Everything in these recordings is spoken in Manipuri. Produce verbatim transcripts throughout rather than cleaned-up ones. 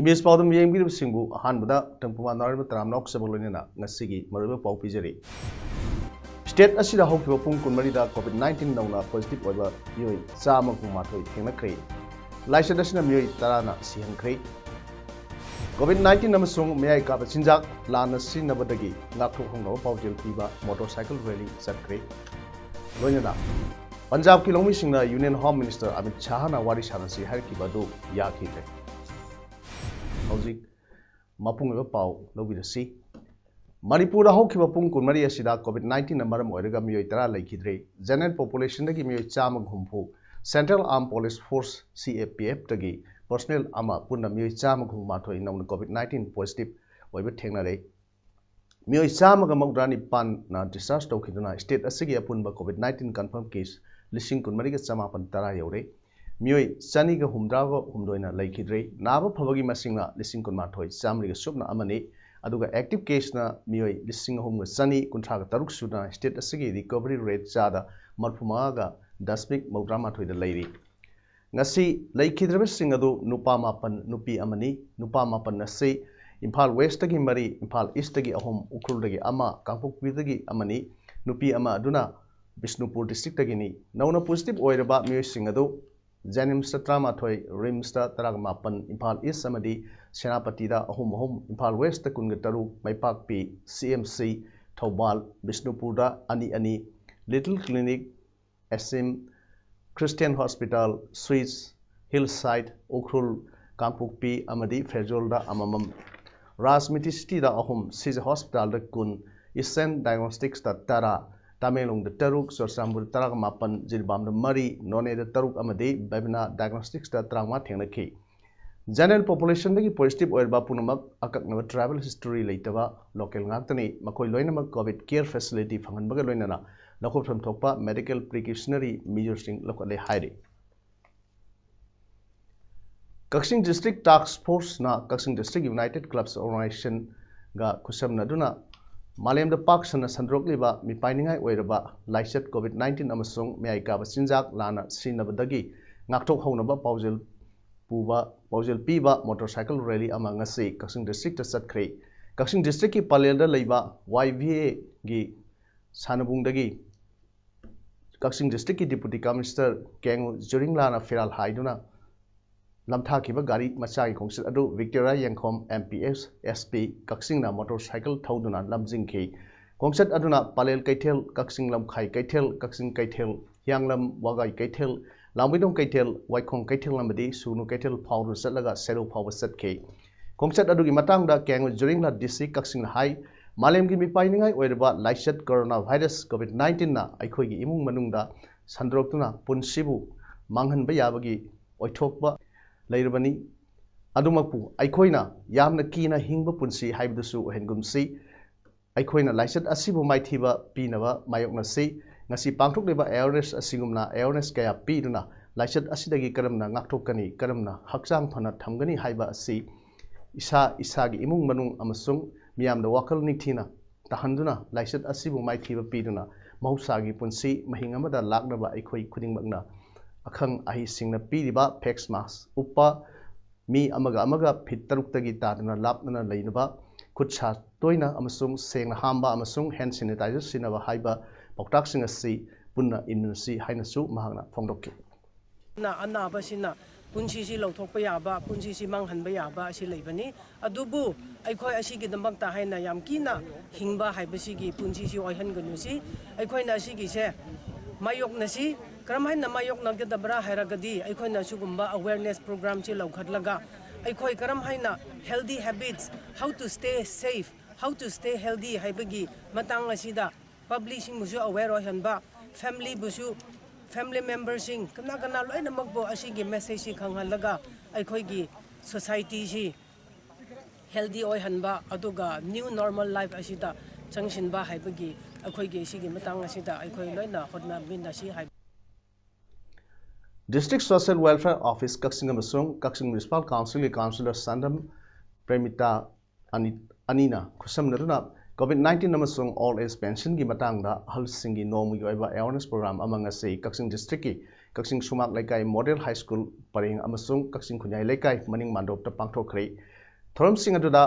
ꯏꯝ ꯕꯤ ꯑꯦꯁ ꯄꯥꯎꯗꯝ ꯌꯦꯡꯕꯤꯔꯤꯕꯁꯤꯡꯕꯨ ꯑꯍꯥꯟꯕꯗ ꯇꯪꯄꯨꯃ ꯅꯥꯔꯤꯕ ꯇꯔꯥꯝꯅ ꯑꯣꯛꯆꯕ ꯂꯣꯏꯅꯅ ꯉꯁꯤꯒꯤ ꯃꯔꯨꯑꯣꯏꯕ ꯄꯥꯎ ꯄꯤꯖꯔꯤ꯫ ꯁ꯭ꯇꯦꯠ ꯑꯁꯤꯗ ꯍꯧꯈꯤꯕ ꯄꯨꯡ ꯀꯨꯟꯃꯔꯤꯗ ꯀꯣꯚꯤꯗ ꯅꯥꯏꯟꯇꯤꯟ ꯅꯧꯅ ꯄꯣꯖꯤꯇꯤꯚ ꯑꯣꯏꯕ ꯃꯤꯑꯣꯏ ꯆꯥꯝꯃ ꯀꯨꯟꯃꯥꯊꯣꯏ ꯊꯦꯡꯅꯈ꯭ꯔꯦ꯫ ꯂꯥꯏꯆꯠ ꯑꯁꯤꯅ ꯃꯤꯑꯣꯏ ꯇꯔꯥꯅ ꯁꯤꯍꯟꯈ꯭ꯔꯦ꯫ ꯀꯣꯚꯤꯗ ꯅꯥꯏꯟꯇꯤꯟ ꯑꯃꯁꯨꯡ ꯃꯌꯥꯏ ꯀꯥꯕ ꯆꯤꯟꯖꯥꯛ ꯂꯥꯟꯅ ꯁꯤꯖꯤꯟꯅꯕꯗꯒꯤ ꯉꯥꯛꯊꯣꯛꯍꯧꯅꯕ ꯄꯥꯎꯖꯦꯜ ꯄꯤꯕ ꯃꯣꯇꯣꯔꯁꯥꯏꯀꯜ ꯔꯦꯂꯤ ꯆꯠꯈ꯭ꯔꯦ꯫ ꯂꯣꯏꯅꯅ ꯄꯟꯖꯥꯕꯀꯤ ꯂꯧꯃꯤꯁꯤꯡꯅ ꯌꯨꯅꯤꯌꯟ ꯍꯣꯝ ꯃꯤꯅꯤꯁꯇꯔ ꯑꯃꯤꯠ ꯁꯥꯍꯅ ꯋꯥꯔꯤ ꯁꯥꯟꯅꯁꯤ ꯍꯥꯏꯔꯛꯈꯤꯕ ꯑꯗꯨ ꯌꯥꯈꯤꯗ꯭ꯔꯦ꯫ ꯍꯧꯖꯤꯛ ꯃꯄꯨꯡ ꯑꯣꯏꯕ ꯄꯥꯎ ꯂꯧꯕꯤꯔꯁꯤ꯫ ꯃꯅꯤꯄꯨꯔꯗ ꯍꯧꯈꯤꯕ ꯄꯨꯡ ꯀꯨꯟꯃꯔꯤ ꯑꯁꯤꯗ ꯀꯣꯚꯤꯗ ꯅꯥꯏꯟꯇꯤꯟꯅ ꯃꯔꯝ ꯑꯣꯏꯔꯒ ꯃꯤꯑꯣꯏ ꯇꯔꯥ ꯂꯩꯈꯤꯗ꯭ꯔꯦ꯫ ꯖꯦꯅꯔꯦꯜ ꯄꯣꯄꯨꯂꯦꯁꯟꯗꯒꯤ ꯃꯤꯑꯣꯏ ꯆꯥꯝꯃꯒ ꯍꯨꯝꯐꯨ, ꯁꯦꯟꯇ꯭ꯔꯦꯜ ꯑꯥꯔꯝ ꯄꯨꯂꯤꯁ ꯐꯣꯔꯁ, ꯁꯤ ꯑꯦ ꯄꯤ ꯑꯦꯐꯇꯒꯤ ꯄꯔꯁꯣꯅꯦꯜ ꯑꯃ, ꯄꯨꯟꯅ ꯃꯤꯑꯣꯏ ꯆꯥꯝꯃꯒ ꯍꯨꯝꯐꯨꯃꯥꯊꯣꯏ ꯅꯧꯅ ꯀꯣꯚꯤꯗ ꯅꯥꯏꯟꯇꯤꯟ ꯄꯣꯖꯤꯇꯤꯚ ꯑꯣꯏꯕ ꯊꯦꯡꯅꯔꯦ꯫ ꯃꯤꯑꯣꯏ ꯆꯥꯝꯃꯒ ꯃꯧꯗ꯭ꯔꯥ ꯅꯤꯄꯥꯟꯅ ꯗꯤꯁꯆꯥꯔꯖ ꯇꯧꯈꯤꯗꯨꯅ ꯁ꯭ꯇꯦꯠ ꯑꯁꯤꯒꯤ ꯑꯄꯨꯟꯕ ꯀꯣꯚꯤꯗ ꯅꯥꯏꯟꯇꯤꯟ ꯀꯟꯐꯔꯝ ꯀꯦꯁ ꯂꯤꯁꯤꯡ ꯀꯨꯟꯃꯔꯤꯒ ꯆꯃꯥꯄꯟ ꯇꯔꯥ ꯌꯧꯔꯦ꯫ ꯃꯤꯑꯣꯏ ꯆꯅꯤꯒ ꯍꯨꯝꯗ꯭ꯔꯥꯒ ꯍꯨꯝꯗꯣꯏꯅ ꯂꯩꯈꯤꯗ꯭ꯔꯦ꯫ ꯅꯥꯕ ꯐꯕꯒꯤ ꯃꯁꯤꯡꯅ ꯂꯤꯁꯤꯡ ꯀꯨꯟꯃꯥꯊꯣꯏ ꯆꯥꯝꯃꯔꯤꯒ ꯁꯨꯞꯅ ꯑꯃꯅꯤ꯫ ꯑꯗꯨꯒ ꯑꯦꯛꯇꯤꯚ ꯀꯦꯁꯅ ꯃꯤꯑꯣꯏ ꯂꯤꯁꯤꯡ ꯑꯍꯨꯝꯒ ꯆꯅꯤ ꯀꯨꯟꯊ꯭ꯔꯥꯒ ꯇꯔꯨꯛ ꯁꯨꯅ ꯁ꯭ꯇꯦꯠ ꯑꯁꯤꯒꯤ ꯔꯤꯀꯣꯚꯔꯤ ꯔꯦꯠ ꯆꯥꯗ ꯃꯔꯐꯨ ꯃꯉꯥꯒ ꯗꯁꯃꯤꯛ ꯃꯧꯗ꯭ꯔꯥ ꯃꯥꯊꯣꯏꯗ ꯂꯩꯔꯤ꯫ ꯉꯁꯤ ꯂꯩꯈꯤꯗ꯭ꯔꯕꯁꯤꯡ ꯑꯗꯨ ꯅꯨꯄꯥ ꯃꯥꯄꯟ, ꯅꯨꯄꯤ ꯑꯃꯅꯤ꯫ ꯅꯨꯄꯥ ꯃꯥꯄꯟ ꯑꯁꯤ ꯏꯝꯐꯥꯜ ꯋꯦꯁꯇꯒꯤ ꯃꯔꯤ, ꯏꯝꯐꯥꯜ ꯏꯁꯇꯒꯤ ꯑꯍꯨꯝ, ꯎꯈ꯭ꯔꯨꯜꯗꯒꯤ ꯑꯃ, ꯀꯥꯡꯄꯣꯛꯄꯤꯗꯒꯤ ꯑꯃꯅꯤ꯫ ꯅꯨꯄꯤ ꯑꯃ ꯑꯗꯨꯅ ꯕꯤꯁꯅꯨꯄꯨꯔ ꯗꯤꯁꯇ꯭ꯔꯤꯛꯇꯒꯤꯅꯤ꯫ ꯅꯧꯅ ꯄꯣꯖꯤꯇꯤꯚ ꯑꯣꯏꯔꯕ ꯃꯤꯑꯣꯏꯁꯤꯡ ꯑꯗꯨ ꯖꯦꯅꯤꯝꯁꯇ ꯇꯔꯥꯃꯥꯊꯣꯏ, ꯔꯤꯝꯁꯇ ꯇꯔꯥꯃꯥꯄꯟ, ꯏꯝꯐꯥꯜ ꯏꯁ ꯑꯃꯗꯤ ꯁꯦꯅꯥꯄꯇꯤꯗ ꯑꯍꯨꯝ ꯑꯍꯨꯝ, ꯏꯝꯐꯥꯜ ꯋꯦꯁꯇ ꯀꯨꯟꯒ ꯇꯔꯨꯛ, ꯃꯩꯄꯥꯛꯄꯤ, ꯁꯤ ꯑꯦꯝ ꯁꯤ, ꯊꯧꯕꯥꯜ, ꯕꯤꯁꯅꯨꯄꯨꯔꯗ ꯑꯅꯤ ꯑꯅꯤ, ꯂꯤꯇꯜ ꯀ꯭ꯂꯤꯅꯤꯛ, ꯑꯦꯁꯤꯝ, Christian hospital, Swiss, hill side, Ukhrul, Kangpokpi ꯑꯃꯗꯤ ꯐꯦꯔꯖꯣꯜꯗ ꯑꯃꯃꯝ, ꯔꯥꯖꯃꯤꯇꯤ ꯁꯤꯇꯤꯗ ꯑꯍꯨꯝ, ꯁꯤꯖ ꯍꯣꯁꯄꯤꯇꯥꯜꯗ ꯀꯨꯟ, ꯏꯁꯇꯔꯟ ꯗꯥꯏꯒꯅꯣꯁꯇꯤꯛꯁꯇ ꯇꯔꯥ, ꯇꯃꯦꯡꯂꯣꯡꯗ ꯇꯔꯨꯛ, ꯆꯨꯔꯆꯥꯟꯄꯨꯔꯗ ꯇꯔꯥꯒ ꯃꯥꯄꯟ, ꯖꯤꯔꯤꯕꯥꯝꯗ ꯃꯔꯤ, ꯅꯣꯅꯦꯗ ꯇꯔꯨꯛ ꯑꯃꯗꯤ ꯕꯦꯕꯤꯅꯥ ꯗꯥꯏꯒꯅꯣꯁꯇꯤꯛꯁꯇ ꯇꯔꯥꯃꯉꯥ ꯊꯦꯡꯅꯈꯤ꯫ General populationꯗꯒꯤ positive ꯑꯣꯏꯔꯕ ꯄꯨꯝꯅꯃꯛ ꯑꯀꯛꯅꯕ travel history ꯂꯩꯇꯕ local ꯉꯥꯛꯇꯅꯤ꯫ ꯃꯈꯣꯏ ꯂꯣꯏꯅꯃꯛ COVID care facility ꯐꯪꯍꯟꯕꯒ ꯂꯣꯏꯅꯅ ꯂꯧꯈꯠꯐꯝ ꯊꯣꯛꯄ medical precautionary measuresꯁꯤꯡ ꯂꯧꯈꯠꯂꯦ ꯍꯥꯏꯔꯤ꯫ ꯀꯛꯆꯤꯡ District Task Forceꯅ ꯀꯛꯆꯤꯡ District United Clubs Organizationꯒ ꯈꯨꯠꯁꯝꯅꯗꯨꯅ ꯃꯥꯂꯦꯝꯗ ꯄꯥꯛ ꯁꯟꯅ ꯁꯟꯗꯣꯔꯛꯂꯤꯕ ꯃꯤꯄꯥꯏꯅꯤꯡꯉꯥꯏ ꯑꯣꯏꯔꯕ ꯂꯥꯏꯆꯠ COVID nineteen ꯑꯃꯁꯨꯡ ꯃꯌꯥꯏ ꯀꯥꯕ ꯆꯤꯟꯖꯥꯛ ꯂꯥꯟꯅ ꯁꯤꯖꯤꯟꯅꯕꯗꯒꯤ ꯉꯥꯛꯊꯣꯛꯍꯧꯅꯕ ꯄꯥꯎꯖꯦꯜ ꯄꯨꯕ, ꯄꯥꯎꯖꯦꯜ ꯄꯤꯕ motorcycle rally ꯑꯃ ꯉꯁꯤ ꯀꯛꯆꯤꯡ districtꯇ ꯆꯠꯈ꯭ꯔꯦ꯫ ꯀꯛꯆꯤꯡ districtꯀꯤ ꯄꯂꯦꯜꯗ ꯂꯩꯕ YVAꯒꯤ ꯁꯥꯟꯅꯕꯨꯡꯗꯒꯤ ꯀꯛꯆꯤꯡ districtꯀꯤ Deputy Commissioner ꯀꯦꯡꯉꯨ ꯖꯨꯔꯤꯡꯂꯥꯅ ꯐꯤꯔꯥꯜ ꯍꯥꯏꯗꯨꯅ ꯅꯝꯊꯥꯈꯤꯕ ꯒꯥꯔꯤ ꯃꯆꯥꯒꯤ ꯈꯣꯡꯆꯠ ꯑꯗꯨ ꯚꯤꯛꯇꯣꯔꯤꯌꯥ ꯌꯦꯡꯈꯣꯝ, MPS, SP, ꯀꯛꯆꯤꯡꯅ motorcycle ꯊꯧꯗꯨꯅ ꯂꯝꯖꯤꯡꯈꯤ꯫ ꯈꯣꯡꯆꯠ ꯑꯗꯨꯅ ꯄꯂꯦꯜ ꯀꯩꯊꯦꯜ, ꯀꯛꯆꯤꯡ ꯂꯝꯈꯥꯏ ꯀꯩꯊꯦꯜ, ꯀꯛꯆꯤꯡ ꯀꯩꯊꯦꯜ, ꯍꯤꯌꯥꯡꯂꯝ, ꯋꯥꯒꯥꯏ ꯀꯩꯊꯦꯜ, ꯂꯥꯡꯃꯩꯗꯣꯡ ꯀꯩꯊꯦꯜ, ꯋꯥꯏꯈꯣꯡ ꯀꯩꯊꯦꯜ ꯑꯃꯗꯤ ꯁꯨꯒꯅꯨ ꯀꯩꯊꯦꯜ ꯐꯥꯎꯗꯨꯅ ꯆꯠꯂꯒ ꯁꯦꯔꯧ ꯐꯥꯎꯕ ꯆꯠꯈꯤ꯫ ꯈꯣꯡꯆꯠ ꯑꯗꯨꯒꯤ ꯃꯇꯥꯡꯗ ꯀꯦꯡꯉꯨ ꯖꯨꯔꯤꯡꯂꯥ DC ꯀꯛꯆꯤꯡꯅ ꯍꯥꯏ, ꯃꯥꯂꯦꯝꯒꯤ ꯃꯤꯄꯥꯏꯅꯤꯡꯉꯥꯏ ꯑꯣꯏꯔꯕ ꯂꯥꯏꯆꯠ corona virus COVID nineteenꯅ ꯑꯩꯈꯣꯏꯒꯤ ꯏꯃꯨꯡ ꯃꯅꯨꯡꯗ ꯁꯟꯗꯣꯔꯛꯇꯨꯅ ꯄꯨꯟꯁꯤꯕꯨ ꯃꯥꯡꯍꯟꯕ ꯌꯥꯕꯒꯤ ꯑꯣꯏꯊꯣꯛꯄ ꯂꯩꯔꯕꯅꯤ꯫ ꯑꯗꯨꯃꯛꯄꯨ ꯑꯩꯈꯣꯏꯅ ꯌꯥꯝꯅ ꯀꯤꯅ ꯍꯤꯡꯕ ꯄꯨꯟꯁꯤ ꯍꯥꯏꯕꯗꯨꯁꯨ ꯑꯣꯏꯍꯟꯒꯨꯝꯁꯤ꯫ ꯑꯩꯈꯣꯏꯅ ꯂꯥꯏꯆꯠ ꯑꯁꯤꯕꯨ ꯃꯥꯏꯊꯤꯕ ꯄꯤꯅꯕ ꯃꯥꯌꯣꯛꯅꯁꯤ꯫ ꯉꯁꯤ ꯄꯥꯡꯊꯣꯛꯂꯤꯕ awareness ꯑꯁꯤꯒꯨꯝꯅ awareness ꯀꯌꯥ ꯄꯤꯗꯨꯅ ꯂꯥꯏꯆꯠ ꯑꯁꯤꯗꯒꯤ ꯀꯔꯝꯅ ꯉꯥꯛꯊꯣꯛꯀꯅꯤ, ꯀꯔꯝꯅ ꯍꯛꯆꯥꯡ ꯐꯅ ꯊꯝꯒꯅꯤ ꯍꯥꯏꯕ ꯑꯁꯤ ꯏꯁꯥ ꯏꯁꯥꯒꯤ ꯏꯃꯨꯡ ꯃꯅꯨꯡ ꯑꯃꯁꯨꯡ ꯃꯤꯌꯥꯝꯗ ꯋꯥꯈꯜ ꯅꯤꯡꯊꯤꯅ ꯇꯥꯍꯟꯗꯨꯅ ꯂꯥꯏꯆꯠ ꯑꯁꯤꯕꯨ ꯃꯥꯏꯊꯤꯕ ꯄꯤꯗꯨꯅ ꯃꯍꯧꯁꯥꯒꯤ ꯄꯨꯟꯁꯤ ꯃꯍꯤꯡ ꯑꯃꯗ ꯂꯥꯛꯅꯕ ꯑꯩꯈꯣꯏ ꯈꯨꯗꯤꯡꯃꯛꯅ ꯑꯈꯪ ꯑꯍꯩꯁꯤꯡꯅ ꯄꯤꯔꯤꯕ face mask ꯎꯞꯄ, ꯃꯤ ꯑꯃꯒ ꯑꯃꯒ feet ꯇꯔꯨꯛꯇꯒꯤ ꯇꯥꯗꯅ ꯂꯥꯞꯅꯅ ꯂꯩꯅꯕ, ꯈꯨꯠ ꯁꯥ ꯇꯣꯏꯅ ꯑꯃꯁꯨꯡ ꯁꯦꯡꯅ ꯍꯥꯝꯕ ꯑꯃꯁꯨꯡ hand sanitizer ꯁꯤꯖꯤꯟꯅꯕ ꯍꯥꯏꯕ ꯄꯥꯎꯇꯥꯛꯁꯤꯡ ꯑꯁꯤ ꯄꯨꯟꯅ ꯏꯟꯃꯤꯟꯅꯁꯤ ꯍꯥꯏꯅꯁꯨ ꯃꯍꯥꯛꯅ ꯐꯣꯡꯗꯣꯛꯈꯤ꯫ ꯑꯅꯥꯕꯁꯤꯅ ꯄꯨꯟꯁꯤꯁꯤ ꯂꯧꯊꯣꯛꯄ ꯌꯥꯕ, ꯄꯨꯟꯁꯤꯁꯤ ꯃꯥꯡꯍꯟꯕ ꯌꯥꯕ ꯑꯁꯤ ꯂꯩꯕꯅꯤ꯫ ꯑꯗꯨꯕꯨ ꯑꯩꯈꯣꯏ ꯑꯁꯤꯒꯤꯗꯃꯛꯇ ꯍꯥꯏꯅ ꯌꯥꯝ ꯀꯤꯅ ꯍꯤꯡꯕ ꯍꯥꯏꯕꯁꯤꯒꯤ ꯄꯨꯟꯁꯤꯁꯤ ꯑꯣꯏꯍꯟꯒꯅꯨꯁꯤ꯫ ꯑꯩꯈꯣꯏꯅ ꯑꯁꯤꯒꯤꯁꯦ ꯃꯥꯌꯣꯛꯅꯁꯤ꯫ ꯀꯔꯝ ꯍꯥꯏꯅ ꯃꯥꯌꯣꯛꯅꯒꯗꯕ꯭ꯔꯥ ꯍꯥꯏꯔꯒꯗꯤ, ꯑꯩꯈꯣꯏꯅ ꯁꯤꯒꯨꯝꯕ awareness programꯁꯤ ꯂꯧꯈꯠꯂꯒ ꯑꯩꯈꯣꯏ ꯀꯔꯝ ꯍꯥꯏꯅ healthy habits, how to stay safe, how to stay healthy ꯍꯥꯏꯕꯒꯤ ꯃꯇꯥꯡ ꯑꯁꯤꯗ publicꯁꯤꯡꯕꯨꯁꯨ aware ꯑꯣꯏꯍꯟꯕ, familyꯕꯨꯁꯨ, family memberꯁꯤꯡ ꯀꯅꯥ ꯀꯅꯥ ꯂꯣꯏꯅꯃꯛꯄꯨ ꯑꯁꯤꯒꯤ messageꯁꯤ ꯈꯪꯍꯜꯂꯒ ꯑꯩꯈꯣꯏꯒꯤ ꯁꯣꯁꯥꯏꯇꯤꯁꯤ ꯍꯦꯜꯗꯤ ꯑꯣꯏꯍꯟꯕ, ꯑꯗꯨꯒ ꯅ꯭ꯌꯨ ꯅꯣꯔꯃꯦꯜ ꯂꯥꯏꯐ ꯑꯁꯤꯗ ꯆꯪꯁꯤꯟꯕ ꯍꯥꯏꯕꯒꯤ ꯑꯩꯈꯣꯏꯒꯤ ꯁꯤꯒꯤ ꯃꯇꯥꯡ ꯑꯁꯤꯗ ꯑꯩꯈꯣꯏ ꯂꯣꯏꯅ ꯍꯣꯠꯅꯃꯤꯟꯅꯁꯤ ꯍꯥꯏꯕ꯫ District Social Welfare Office ꯀꯛꯆꯤꯡ ꯑꯃꯁꯨꯡ ꯀꯛꯆꯤꯡ Municipal Councilꯒꯤ Councillor ꯁꯟꯗꯝ ꯄ꯭ꯔꯦꯃꯤꯇꯥ ꯑꯅꯤ, ꯑꯅꯤꯅ ꯈꯨꯠꯁꯝꯅꯗꯨꯅ COVID nineteen ꯑꯃꯁꯨꯡ Old Age Pensionꯒꯤ ꯃꯇꯥꯡꯗ ꯑꯍꯜꯁꯤꯡꯒꯤ ꯅꯣꯡꯃꯒꯤ ꯑꯣꯏꯕ awareness program ꯑꯃ ꯉꯁꯤ ꯀꯛꯆꯤꯡ districtꯀꯤ ꯀꯛꯆꯤꯡ ꯁꯨꯃꯥꯛ ꯂꯩꯀꯥꯏ Model High School ꯄꯔꯦꯡ ꯑꯃꯁꯨꯡ ꯀꯛꯆꯤꯡ ꯈꯨꯟꯌꯥꯏ ꯂꯩꯀꯥꯏ ꯃꯅꯤꯡ ꯃꯥꯟꯗꯣꯞꯇ ꯄꯥꯡꯊꯣꯛꯈ꯭ꯔꯦ꯫ ꯊꯧꯔꯝꯁꯤꯡ ꯑꯗꯨꯗ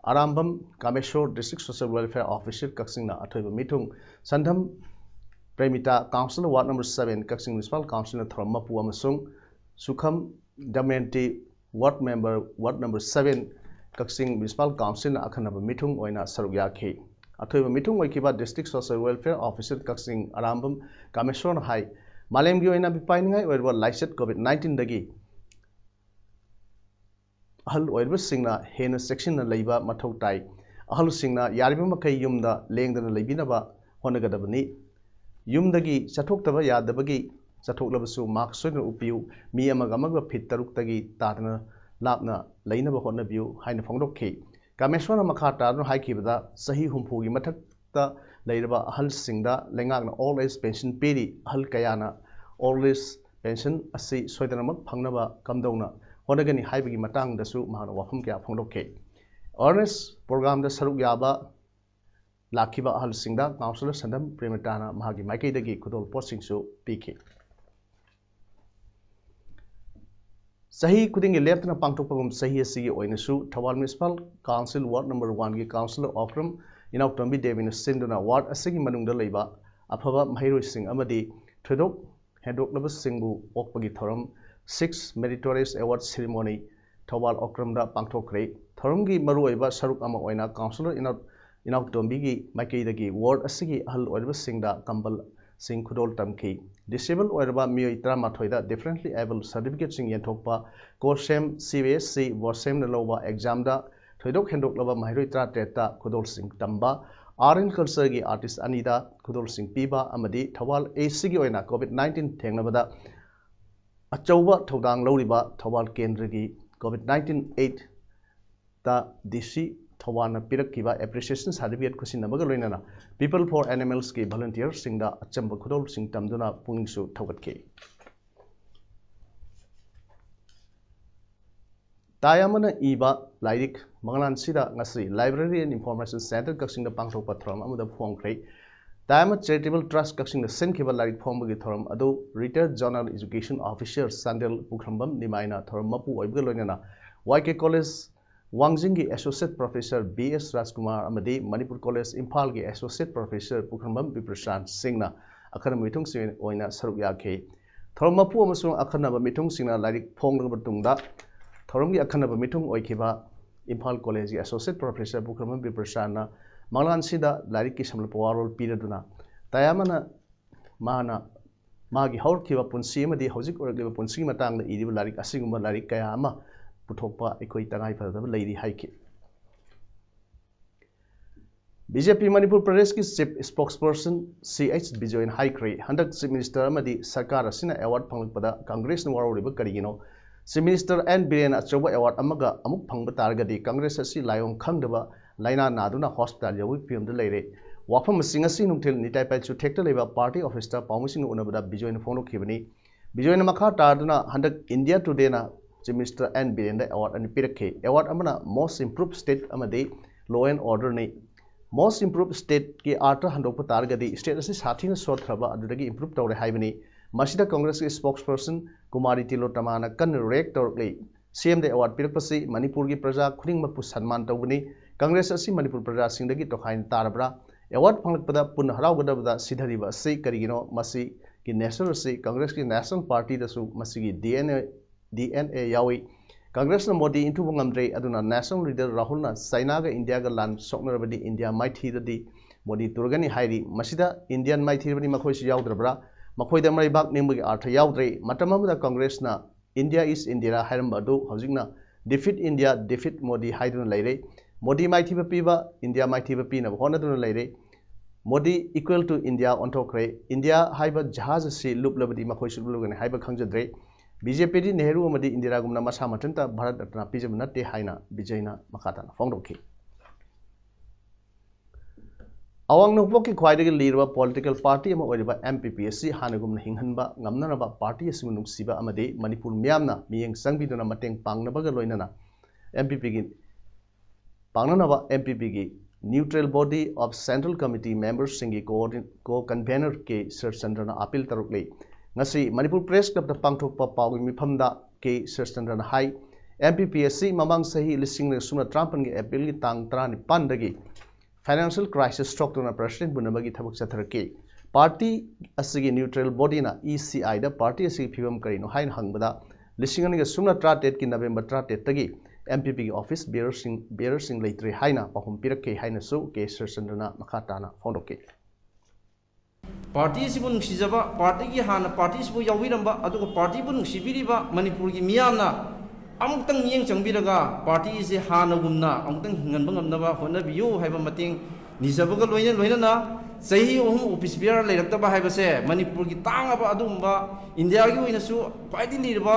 Arambam ꯀꯥꯃꯦꯁꯣꯔ, District Social Welfare Officer ꯀꯛꯆꯤꯡꯅ ꯑꯊꯣꯏꯕ ꯃꯤꯊꯨꯡ, ꯁꯟꯗꯝ ꯄ꯭ꯔꯦꯃꯤꯇꯥ, Councillor Ward number seven, ꯀꯛꯆꯤꯡ Municipal Councilꯅ ꯊꯧꯔꯝ ꯃꯄꯨ ꯑꯃꯁꯨꯡ ꯁꯨꯈꯝ ꯗꯃꯌꯟꯇꯤ, Ward Member, Ward number seven, ꯀꯛꯆꯤꯡ Municipal Councilꯅ ꯑꯈꯟꯅꯕ ꯃꯤꯊꯨꯡ ꯑꯣꯏꯅ ꯁꯔꯨꯛ ꯌꯥꯈꯤ꯫ ꯑꯊꯣꯏꯕ ꯃꯤꯊꯨꯡ ꯑꯣꯏꯈꯤꯕ District Social Welfare Officer ꯀꯛꯆꯤꯡ ꯑꯔꯥꯝꯕꯝ ꯀꯥꯃꯦꯁꯣꯔꯅ ꯍꯥꯏ, ꯃꯥꯂꯦꯝꯒꯤ ꯑꯣꯏꯅ ꯃꯤꯄꯥꯏꯅꯤꯡꯉꯥꯏ ꯑꯣꯏꯔꯕ ꯂꯥꯏꯆꯠ COVID nineteenꯗꯒꯤ ꯑꯍꯜ ꯑꯣꯏꯔꯕꯁꯤꯡꯅ ꯍꯦꯟꯅ ꯆꯦꯛꯁꯤꯟꯅ ꯂꯩꯕ ꯃꯊꯧ ꯇꯥꯏ꯫ ꯑꯍꯜꯁꯤꯡꯅ ꯌꯥꯔꯤꯕ ꯃꯈꯩ ꯌꯨꯝꯗ ꯂꯦꯡꯗꯅ ꯂꯩꯕꯤꯅꯕ ꯍꯣꯠꯅꯒꯗꯕꯅꯤ꯫ ꯌꯨꯝꯗꯒꯤ ꯆꯠꯊꯣꯛꯇꯕ ꯌꯥꯗꯕꯒꯤ ꯆꯠꯊꯣꯛꯂꯕꯁꯨ mask ꯁꯣꯏꯗꯅ ꯎꯞꯄꯤꯌꯨ꯫ ꯃꯤ ꯑꯃꯒ ꯑꯃꯒ feet ꯇꯔꯨꯛꯇꯒꯤ ꯇꯥꯗꯅ ꯂꯥꯞꯅ ꯂꯩꯅꯕ ꯍꯣꯠꯅꯕꯤꯌꯨ ꯍꯥꯏꯅ ꯐꯣꯡꯗꯣꯛꯈꯤ꯫ ꯀꯥꯃꯦꯁꯣꯔꯅ ꯃꯈꯥ ꯇꯥꯗꯨꯅ ꯍꯥꯏꯈꯤꯕꯗ, ꯆꯍꯤ ꯍꯨꯝꯐꯨꯒꯤ ꯃꯊꯛꯇ ꯂꯩꯔꯕ ꯑꯍꯜꯁꯤꯡꯗ ꯂꯩꯉꯥꯛꯅ Old Age Pension ꯄꯤꯔꯤ꯫ ꯑꯍꯜ ꯀꯌꯥꯅ Old Age Pension ꯑꯁꯤ ꯁꯣꯏꯗꯅꯃꯛ ꯐꯪꯅꯕ ꯀꯝꯗꯧꯅ ꯍꯣꯠꯅꯒꯅꯤ ꯍꯥꯏꯕꯒꯤ ꯃꯇꯥꯡꯗꯁꯨ ꯃꯍꯥꯛꯅ ꯋꯥꯐꯝ ꯀꯌꯥ ꯐꯣꯡꯗꯣꯛꯈꯤ꯫ Awareness programꯗ ꯁꯔꯨꯛ ꯌꯥꯕ ꯂꯥꯛꯈꯤꯕ ꯑꯍꯜꯁꯤꯡꯗ Councillor ꯁꯟꯗꯝ ꯄ꯭ꯔꯦꯃꯤꯇꯥꯅ ꯃꯍꯥꯛꯀꯤ ꯃꯥꯏꯀꯩꯗꯒꯤ ꯈꯨꯗꯣꯜ ꯄꯣꯠꯁꯤꯡꯁꯨ ꯄꯤꯈꯤ꯫ ꯆꯍꯤ ꯈꯨꯗꯤꯡꯒꯤ ꯂꯦꯞꯇꯅ ꯄꯥꯡꯊꯣꯛꯄꯒꯨꯝ ꯆꯍꯤ ꯑꯁꯤꯒꯤ ꯑꯣꯏꯅꯁꯨ Thoubal Municipal Council Ward number oneꯒꯤ Councillor Okram ꯏꯅꯥꯎꯇꯣꯝꯕꯤ ꯗꯦꯕꯤꯅ ꯁꯤꯟꯗꯨꯅ ward ꯑꯁꯤꯒꯤ ꯃꯅꯨꯡꯗ ꯂꯩꯕ ꯑꯐꯕ ꯃꯍꯩꯔꯣꯏꯁꯤꯡ ꯑꯃꯗꯤ ꯊꯣꯏꯗꯣꯛ ꯍꯦꯟꯗꯣꯛꯂꯕꯁꯤꯡꯕꯨ ꯑꯣꯛꯄꯒꯤ ꯊꯧꯔꯝ, Sixth Meritorious Award Ceremony, Thoubal ꯑꯣꯀ꯭ꯔꯝꯗ ꯄꯥꯡꯊꯣꯛꯈ꯭ꯔꯦ꯫ ꯊꯧꯔꯝꯒꯤ ꯃꯔꯨꯑꯣꯏꯕ ꯁꯔꯨꯛ ꯑꯃ ꯑꯣꯏꯅ Councillor ꯏꯅꯥꯎ, ꯏꯅꯥꯎꯇꯣꯝꯕꯤꯒꯤ ꯃꯥꯏꯀꯩꯗꯒꯤ ward ꯑꯁꯤꯒꯤ ꯑꯍꯜ ꯑꯣꯏꯔꯕꯁꯤꯡꯗ ꯀꯝꯕꯜꯁꯤꯡ ꯈꯨꯗꯣꯜ ꯇꯝꯈꯤ꯫ Disable ꯑꯣꯏꯔꯕ ꯃꯤꯑꯣꯏ ꯇꯔꯥꯃꯥꯊꯣꯏꯗ differently abled certificateꯁꯤꯡ ꯌꯦꯟꯊꯣꯛꯄ, COHSEM, CBSC, BOSEMꯅ ꯂꯧꯕ examꯗ ꯊꯣꯏꯗꯣꯛ ꯍꯦꯟꯗꯣꯛꯂꯕ ꯃꯍꯩꯔꯣꯏ ꯇꯔꯥꯇꯔꯦꯠꯇ ꯈꯨꯗꯣꯜꯁꯤꯡ ꯇꯝꯕ, Art and Cultureꯒꯤ artist ꯑꯅꯤꯗ ꯈꯨꯗꯣꯜꯁꯤꯡ ꯄꯤꯕ ꯑꯃꯗꯤ ꯊꯧꯕꯥꯜ ACꯒꯤ ꯑꯣꯏꯅ COVID nineteen ꯊꯦꯡꯅꯕꯗ ꯑꯆꯧꯕ ꯊꯧꯗꯥꯡ ꯂꯧꯔꯤꯕ ꯊꯧꯕꯥꯜ ꯀꯦꯟꯗ꯭ꯔꯒꯤ COVID nineteen AIDS ꯗ DC ꯊꯧꯕꯥꯜꯅ ꯄꯤꯔꯛꯈꯤꯕ appreciation certificate ꯈꯨꯠꯁꯤꯟꯅꯕꯒ ꯂꯣꯏꯅꯅ People for Animals ꯀꯤ volunteer ꯁꯤꯡꯗ ꯑꯆꯝꯕ ꯈꯨꯗꯣꯜꯁꯤꯡ ꯇꯝꯗꯨꯅ ꯄꯨꯛꯅꯤꯡꯁꯨ ꯊꯧꯒꯠꯈꯤ꯫ ꯇꯥꯏ ꯑꯃꯅ ꯏꯕ ꯂꯥꯏꯔꯤꯛ ꯃꯉꯥꯜꯁꯤꯗ ꯉꯁꯤ Library and Information Centre ꯀꯛꯆꯤꯡꯗ ꯄꯥꯡꯊꯣꯛꯄ ꯊꯧꯔꯝ ꯑꯃꯗ ꯐꯣꯡꯈ꯭ꯔꯦ꯫ ꯇꯥꯏ ꯑꯃ Charitable Trust ꯀꯛꯆꯤꯡꯗ ꯁꯤꯟꯈꯤꯕ ꯂꯥꯏꯔꯤꯛ ꯐꯣꯡꯕꯒꯤ ꯊꯧꯔꯝ ꯑꯗꯨ Retired Zonal Education Officer Chandel ꯄꯨꯈ꯭ꯔꯝꯕꯝ ꯅꯤꯃꯥꯏꯅ ꯊꯧꯔꯝ ꯃꯄꯨ ꯑꯣꯏꯕꯒ ꯂꯣꯏꯅꯅ YK College ꯋꯥꯡꯖꯤꯡꯒꯤ Associate Professor B S ꯔꯥꯖꯀꯨꯃꯥꯔ ꯑꯃꯗꯤ ꯃꯅꯤꯄꯨꯔ College ꯏꯝꯐꯥꯜꯒꯤ Associate Professor ꯄꯨꯈ꯭ꯔꯝꯕꯝ ꯕꯤꯄ꯭ꯔꯁꯥꯟ ꯁꯤꯡꯅ ꯑꯈꯟꯅꯕ ꯃꯤꯊꯨꯡꯁꯤꯡ ꯑꯣꯏꯅ ꯁꯔꯨꯛ ꯌꯥꯈꯤ꯫ ꯊꯧꯔꯝ ꯃꯄꯨ ꯑꯃꯁꯨꯡ ꯑꯈꯟꯅꯕ ꯃꯤꯊꯨꯡꯁꯤꯡꯅ ꯂꯥꯏꯔꯤꯛ ꯐꯣꯡꯂꯕ ꯃꯇꯨꯡꯗ ꯊꯧꯔꯝꯒꯤ ꯑꯈꯟꯅꯕ ꯃꯤꯊꯨꯡ ꯑꯣꯏꯈꯤꯕ ꯏꯝꯐꯥꯜ College ꯀꯤ Associate Professor ꯄꯨꯈ꯭ꯔꯝꯕꯝ ꯕꯤꯄ꯭ꯔꯁꯥꯟꯅ ꯃꯉꯥꯜꯁꯤꯗ ꯂꯥꯏꯔꯤꯛꯀꯤ ꯁꯝꯂꯞꯄ ꯋꯥꯔꯣꯜ ꯄꯤꯔꯗꯨꯅ ꯇꯥꯏ ꯑꯃꯅ ꯃꯥꯅ ꯃꯥꯒꯤ ꯍꯧꯔꯛꯈꯤꯕ ꯄꯨꯟꯁꯤ ꯑꯃꯗꯤ ꯍꯧꯖꯤꯛ ꯑꯣꯏꯔꯛꯂꯤꯕ ꯄꯨꯟꯁꯤꯒꯤ ꯃꯇꯥꯡꯗ ꯏꯔꯤꯕ ꯂꯥꯏꯔꯤꯛ ꯑꯁꯤꯒꯨꯝꯕ ꯂꯥꯏꯔꯤꯛ ꯀꯌꯥ ꯑꯃ ꯄꯨꯊꯣꯛꯄ ꯑꯩꯈꯣꯏ ꯇꯉꯥꯏ ꯐꯗꯕ ꯂꯩꯔꯤ ꯍꯥꯏꯈꯤ꯫ BJP ꯃꯅꯤꯄꯨꯔ ꯄ꯭ꯔꯗꯦꯁꯀꯤ Chief Spokesperson C H ꯕꯤꯖꯣꯏꯅ ꯍꯥꯏꯈ꯭ꯔꯦ, ꯍꯟꯗꯛ Chief Minister ꯑꯃꯗꯤ ꯁꯔꯀꯥꯔ ꯑꯁꯤꯅ award ꯐꯪꯂꯛꯄꯗ ꯀꯪꯒ꯭ꯔꯦꯁꯅ ꯋꯥꯔꯧꯔꯤꯕ ꯀꯔꯤꯒꯤꯅꯣ? Chief Minister ꯑꯦꯟ ꯕꯤꯔꯦꯟꯅ ꯑꯆꯧꯕ award ꯑꯃꯒ ꯑꯃꯨꯛ ꯐꯪꯕ ꯇꯥꯔꯒꯗꯤ ꯀꯪꯒ꯭ꯔꯦꯁ ꯑꯁꯤ ꯂꯥꯏꯑꯣꯡ ꯈꯪꯗꯕ ꯂꯥꯏꯅꯥ ꯅꯥꯗꯨꯅ hospital ꯌꯧꯕꯒꯤ ꯐꯤꯕꯝꯗ ꯂꯩꯔꯦ꯫ ꯋꯥꯐꯝ ꯑꯁꯤ ꯉꯁꯤ ꯅꯨꯡꯊꯤꯜ ꯅꯤꯇꯥꯏ ꯄꯥꯏꯜ ꯆꯨꯊꯦꯛꯇ ꯂꯩꯕ party office ꯇ ꯄꯥꯎꯃꯤꯁꯤꯡꯒ ꯎꯅꯕꯗ ꯕꯤꯖꯣꯏꯅ ꯐꯣꯡꯗꯣꯛꯈꯤꯕꯅꯤ꯫ ꯕꯤꯖꯣꯏꯅ ꯃꯈꯥ ꯇꯥꯗꯨꯅ ꯍꯟꯗꯛ India Today ꯅ Chief Minister ꯑꯦꯟ ꯕꯤꯔꯦꯟꯗ award ꯑꯅꯤ ꯄꯤꯔꯛꯈꯤ꯫ Award ꯑꯃꯅ Most Improved State ꯑꯃꯗꯤ Law and Order ꯅꯤ꯫ Most Improved State ꯀꯤ ꯑꯥꯔꯊ ꯍꯟꯗꯣꯛꯄ ꯇꯥꯔꯒꯗꯤ state ꯑꯁꯤ ꯁꯥꯊꯤꯅ ꯁꯣꯠꯈ꯭ꯔꯕ ꯑꯗꯨꯗꯒꯤ improve ꯇꯧꯔꯦ ꯍꯥꯏꯕꯅꯤ꯫ ꯃꯁꯤꯗ ꯀꯪꯒ꯭ꯔꯦꯁꯀꯤ spokesperson ꯀꯨꯃꯥꯔꯤ ꯇꯤꯂꯣꯇꯃꯥꯅ ꯀꯟꯅ react ꯇꯧꯔꯛꯂꯤ꯫ C M ꯗ award ꯄꯤꯔꯛꯄꯁꯤ ꯃꯅꯤꯄꯨꯔꯒꯤ ꯄ꯭ꯔꯖꯥ ꯈꯨꯗꯤꯡꯃꯛꯄꯨ ꯁꯟꯃꯥꯟ ꯇꯧꯕꯅꯤ꯫ ꯀꯪꯒ꯭ꯔꯦꯁ ꯑꯁꯤ ꯃꯅꯤꯄꯨꯔ ꯄ꯭ꯔꯖꯥꯁꯤꯡꯗꯒꯤ ꯇꯣꯈꯥꯏꯅ ꯇꯥꯔꯕ꯭ꯔꯥ? Award ꯐꯪꯂꯛꯄꯗ ꯄꯨꯟꯅ ꯍꯔꯥꯎꯒꯗꯕꯗ ꯁꯤꯊꯔꯤꯕ ꯑꯁꯤ ꯀꯔꯤꯒꯤꯅꯣ? ꯃꯁꯤꯒꯤ nature ꯑꯁꯤ ꯀꯪꯒ꯭ꯔꯦꯁꯀꯤ National Party ꯗꯁꯨ ꯃꯁꯤꯒꯤ D N A, D N A ꯌꯥꯎꯏ꯫ ꯀꯪꯒ꯭ꯔꯦꯁꯅ ꯃꯣꯗꯤ ꯏꯟꯊꯨꯕ ꯉꯝꯗ꯭ꯔꯦ, ꯑꯗꯨꯅ national leader ꯔꯥꯍꯨꯜꯅ ꯆꯥꯏꯅꯥꯒ ꯏꯟꯗꯤꯌꯥꯒ ꯂꯥꯟ ꯁꯣꯛꯅꯔꯕꯗꯤ ꯏꯟꯗꯤꯌꯥ ꯃꯥꯏꯊꯤꯔꯗꯤ ꯃꯣꯗꯤ ꯇꯨꯔꯒꯅꯤ ꯍꯥꯏꯔꯤ꯫ ꯃꯁꯤꯗ ꯏꯟꯗꯤꯌꯥꯟ ꯃꯥꯏꯊꯤꯔꯕꯗꯤ ꯃꯈꯣꯏꯁꯨ ꯌꯥꯎꯗ꯭ꯔꯕ꯭ꯔꯥ? ꯃꯈꯣꯏꯗ ꯃꯔꯩꯕꯥꯛ ꯅꯤꯡꯕꯒꯤ ꯑꯥꯔꯊ ꯌꯥꯎꯗ꯭ꯔꯦ꯫ ꯃꯇꯝ ꯑꯃꯗ ꯀꯪꯒ꯭ꯔꯦꯁꯅ India is India ꯍꯥꯏꯔꯝꯕ ꯑꯗꯨ ꯍꯧꯖꯤꯛꯅ Defeat India, Defeat Modi ꯍꯥꯏꯗꯨꯅ ꯂꯩꯔꯦ꯫ ꯃꯣꯗꯤ ꯃꯥꯏꯊꯤꯕ ꯄꯤꯕ, ꯏꯟꯗꯤꯌꯥ ꯃꯥꯏꯊꯤꯕ ꯄꯤꯅꯕ ꯍꯣꯠꯅꯗꯨꯅ ꯂꯩꯔꯦ꯫ ꯃꯣꯗꯤ equal to India ꯑꯣꯟꯊꯣꯛꯈ꯭ꯔꯦ꯫ ꯏꯟꯗꯤꯌꯥ ꯍꯥꯏꯕ ꯖꯍꯥꯖ ꯑꯁꯤ ꯂꯨꯞꯂꯕꯗꯤ ꯃꯈꯣꯏꯁꯨ ꯂꯨꯞꯂꯒꯅꯤ ꯍꯥꯏꯕ ꯈꯪꯖꯗ꯭ꯔꯦ꯫ ꯕꯤ ꯖꯦ ꯄꯤꯗꯤ ꯅꯦꯍꯔꯨ ꯑꯃꯗꯤ ꯏꯟꯗꯤꯔꯥꯒꯨꯝꯅ ꯃꯁꯥ ꯃꯊꯟꯇ ꯚꯥꯔꯠ ꯔꯠꯅ ꯄꯤꯖꯕ ꯅꯠꯇꯦ ꯍꯥꯏꯅ ꯕꯤꯖꯩꯅ ꯃꯈꯥ ꯇꯥꯅ ꯐꯣꯡꯗꯣꯛꯈꯤ꯫ ꯑꯋꯥꯡ ꯅꯣꯡꯄꯣꯛꯀꯤ ꯈ꯭ꯋꯥꯏꯗꯒꯤ ꯂꯤꯔꯕ political party ꯑꯃ ꯑꯣꯏꯔꯤꯕ M P P ꯑꯁꯤ ꯍꯥꯟꯅꯒꯨꯝꯅ ꯍꯤꯡꯍꯟꯕ ꯉꯝꯅꯅꯕ party ꯑꯁꯤꯕꯨ ꯅꯨꯡꯁꯤꯕ ꯑꯃꯗꯤ ꯃꯅꯤꯄꯨꯔ ꯃꯤꯌꯥꯝꯅ ꯃꯤꯠꯌꯦꯡ ꯆꯪꯕꯤꯗꯨꯅ ꯃꯇꯦꯡ ꯄꯥꯡꯅꯕꯒ ꯂꯣꯏꯅꯅ M P Pꯒꯤ ꯄꯥꯡꯅꯅꯕ M P Pꯒꯤ Neutral Body of Central Committee memberꯁꯤꯡꯒꯤ co-convener ꯀꯦ ꯁꯔꯠꯆꯟꯗ꯭ꯔꯅ ꯑꯥꯄꯤꯜ ꯇꯧꯔꯛꯂꯤ꯫ ꯉꯁꯤ ꯃꯅꯤꯄꯨꯔ Press Clubꯇ ꯄꯥꯡꯊꯣꯛꯄ ꯄꯥꯎꯒꯤ ꯃꯤꯐꯝꯗ ꯀꯦ ꯁꯔꯠꯆꯟꯗ꯭ꯔꯅ ꯍꯥꯏ, M P P ꯑꯁꯤ ꯃꯃꯥꯡ ꯆꯍꯤ ꯂꯤꯁꯤꯡ ꯑꯅꯤ ꯁꯨꯞꯅ ꯇꯔꯥꯃꯥꯄꯟꯒꯤ Aprilꯒꯤ ꯇꯥꯡ ꯇꯔꯥꯅꯤꯄꯥꯟꯗꯒꯤ financial crisis ꯊꯣꯛꯇꯨꯅ president ꯄꯨꯅꯕꯒꯤ ꯊꯕꯛ ꯆꯠꯊꯔꯛꯈꯤ꯫ Party ꯑꯁꯤꯒꯤ neutral bodyꯅ E C Iꯗ party ꯑꯁꯤꯒꯤ ꯐꯤꯕꯝ ꯀꯔꯤꯅꯣ ꯍꯥꯏꯅ ꯍꯪꯕꯗ, ꯂꯤꯁꯤꯡ ꯑꯅꯤꯒ ꯁꯨꯞꯅ ꯇꯔꯥꯇꯔꯦꯠꯀꯤ November ꯇꯔꯥꯇꯔꯦꯠꯇꯒꯤ M P Pꯒꯤ office bearerꯁꯤꯡ, bearerꯁꯤꯡ ꯂꯩꯇ꯭ꯔꯦ ꯍꯥꯏꯅ ꯄꯥꯎꯈꯨꯝ ꯄꯤꯔꯛꯈꯤ ꯍꯥꯏꯅꯁꯨ ꯀꯦ ꯁꯔꯠꯆꯟꯗ꯭ꯔꯅ ꯃꯈꯥ ꯇꯥꯅ ꯐꯣꯡꯗꯣꯛꯈꯤ꯫ Partyꯁꯤꯕꯨ ꯅꯨꯡꯁꯤꯖꯕ, partyꯒꯤ ꯍꯥꯟꯅ partyꯁꯤꯕꯨ ꯌꯥꯎꯕꯤꯔꯝꯕ, ꯑꯗꯨꯒ partyꯕꯨ ꯅꯨꯡꯁꯤꯕꯤꯔꯤꯕ ꯃꯅꯤꯄꯨꯔꯒꯤ ꯃꯤꯌꯥꯝꯅ ꯑꯃꯨꯛꯇꯪ ꯃꯤꯠꯌꯦꯡ ꯆꯪꯕꯤꯔꯒ partyꯁꯦ ꯍꯥꯟꯅꯒꯨꯝꯅ ꯑꯃꯨꯛꯇꯪ ꯍꯤꯡꯍꯟꯕ ꯉꯝꯅꯕ ꯍꯣꯠꯅꯕꯤꯌꯨ ꯍꯥꯏꯕ ꯃꯇꯦꯡ ꯅꯤꯖꯕꯒ ꯂꯣꯏꯅ ꯂꯣꯏꯅꯅ ꯆꯍꯤ ꯑꯍꯨꯝ office bearer ꯂꯩꯔꯛꯇꯕ ꯍꯥꯏꯕꯁꯦ ꯃꯅꯤꯄꯨꯔꯒꯤ ꯇꯥꯡꯉꯕ ꯑꯗꯨꯒꯨꯝꯕ, ꯏꯟꯗꯤꯌꯥꯒꯤ ꯑꯣꯏꯅꯁꯨ ꯈ꯭ꯋꯥꯏꯗꯒꯤ ꯂꯤꯔꯕ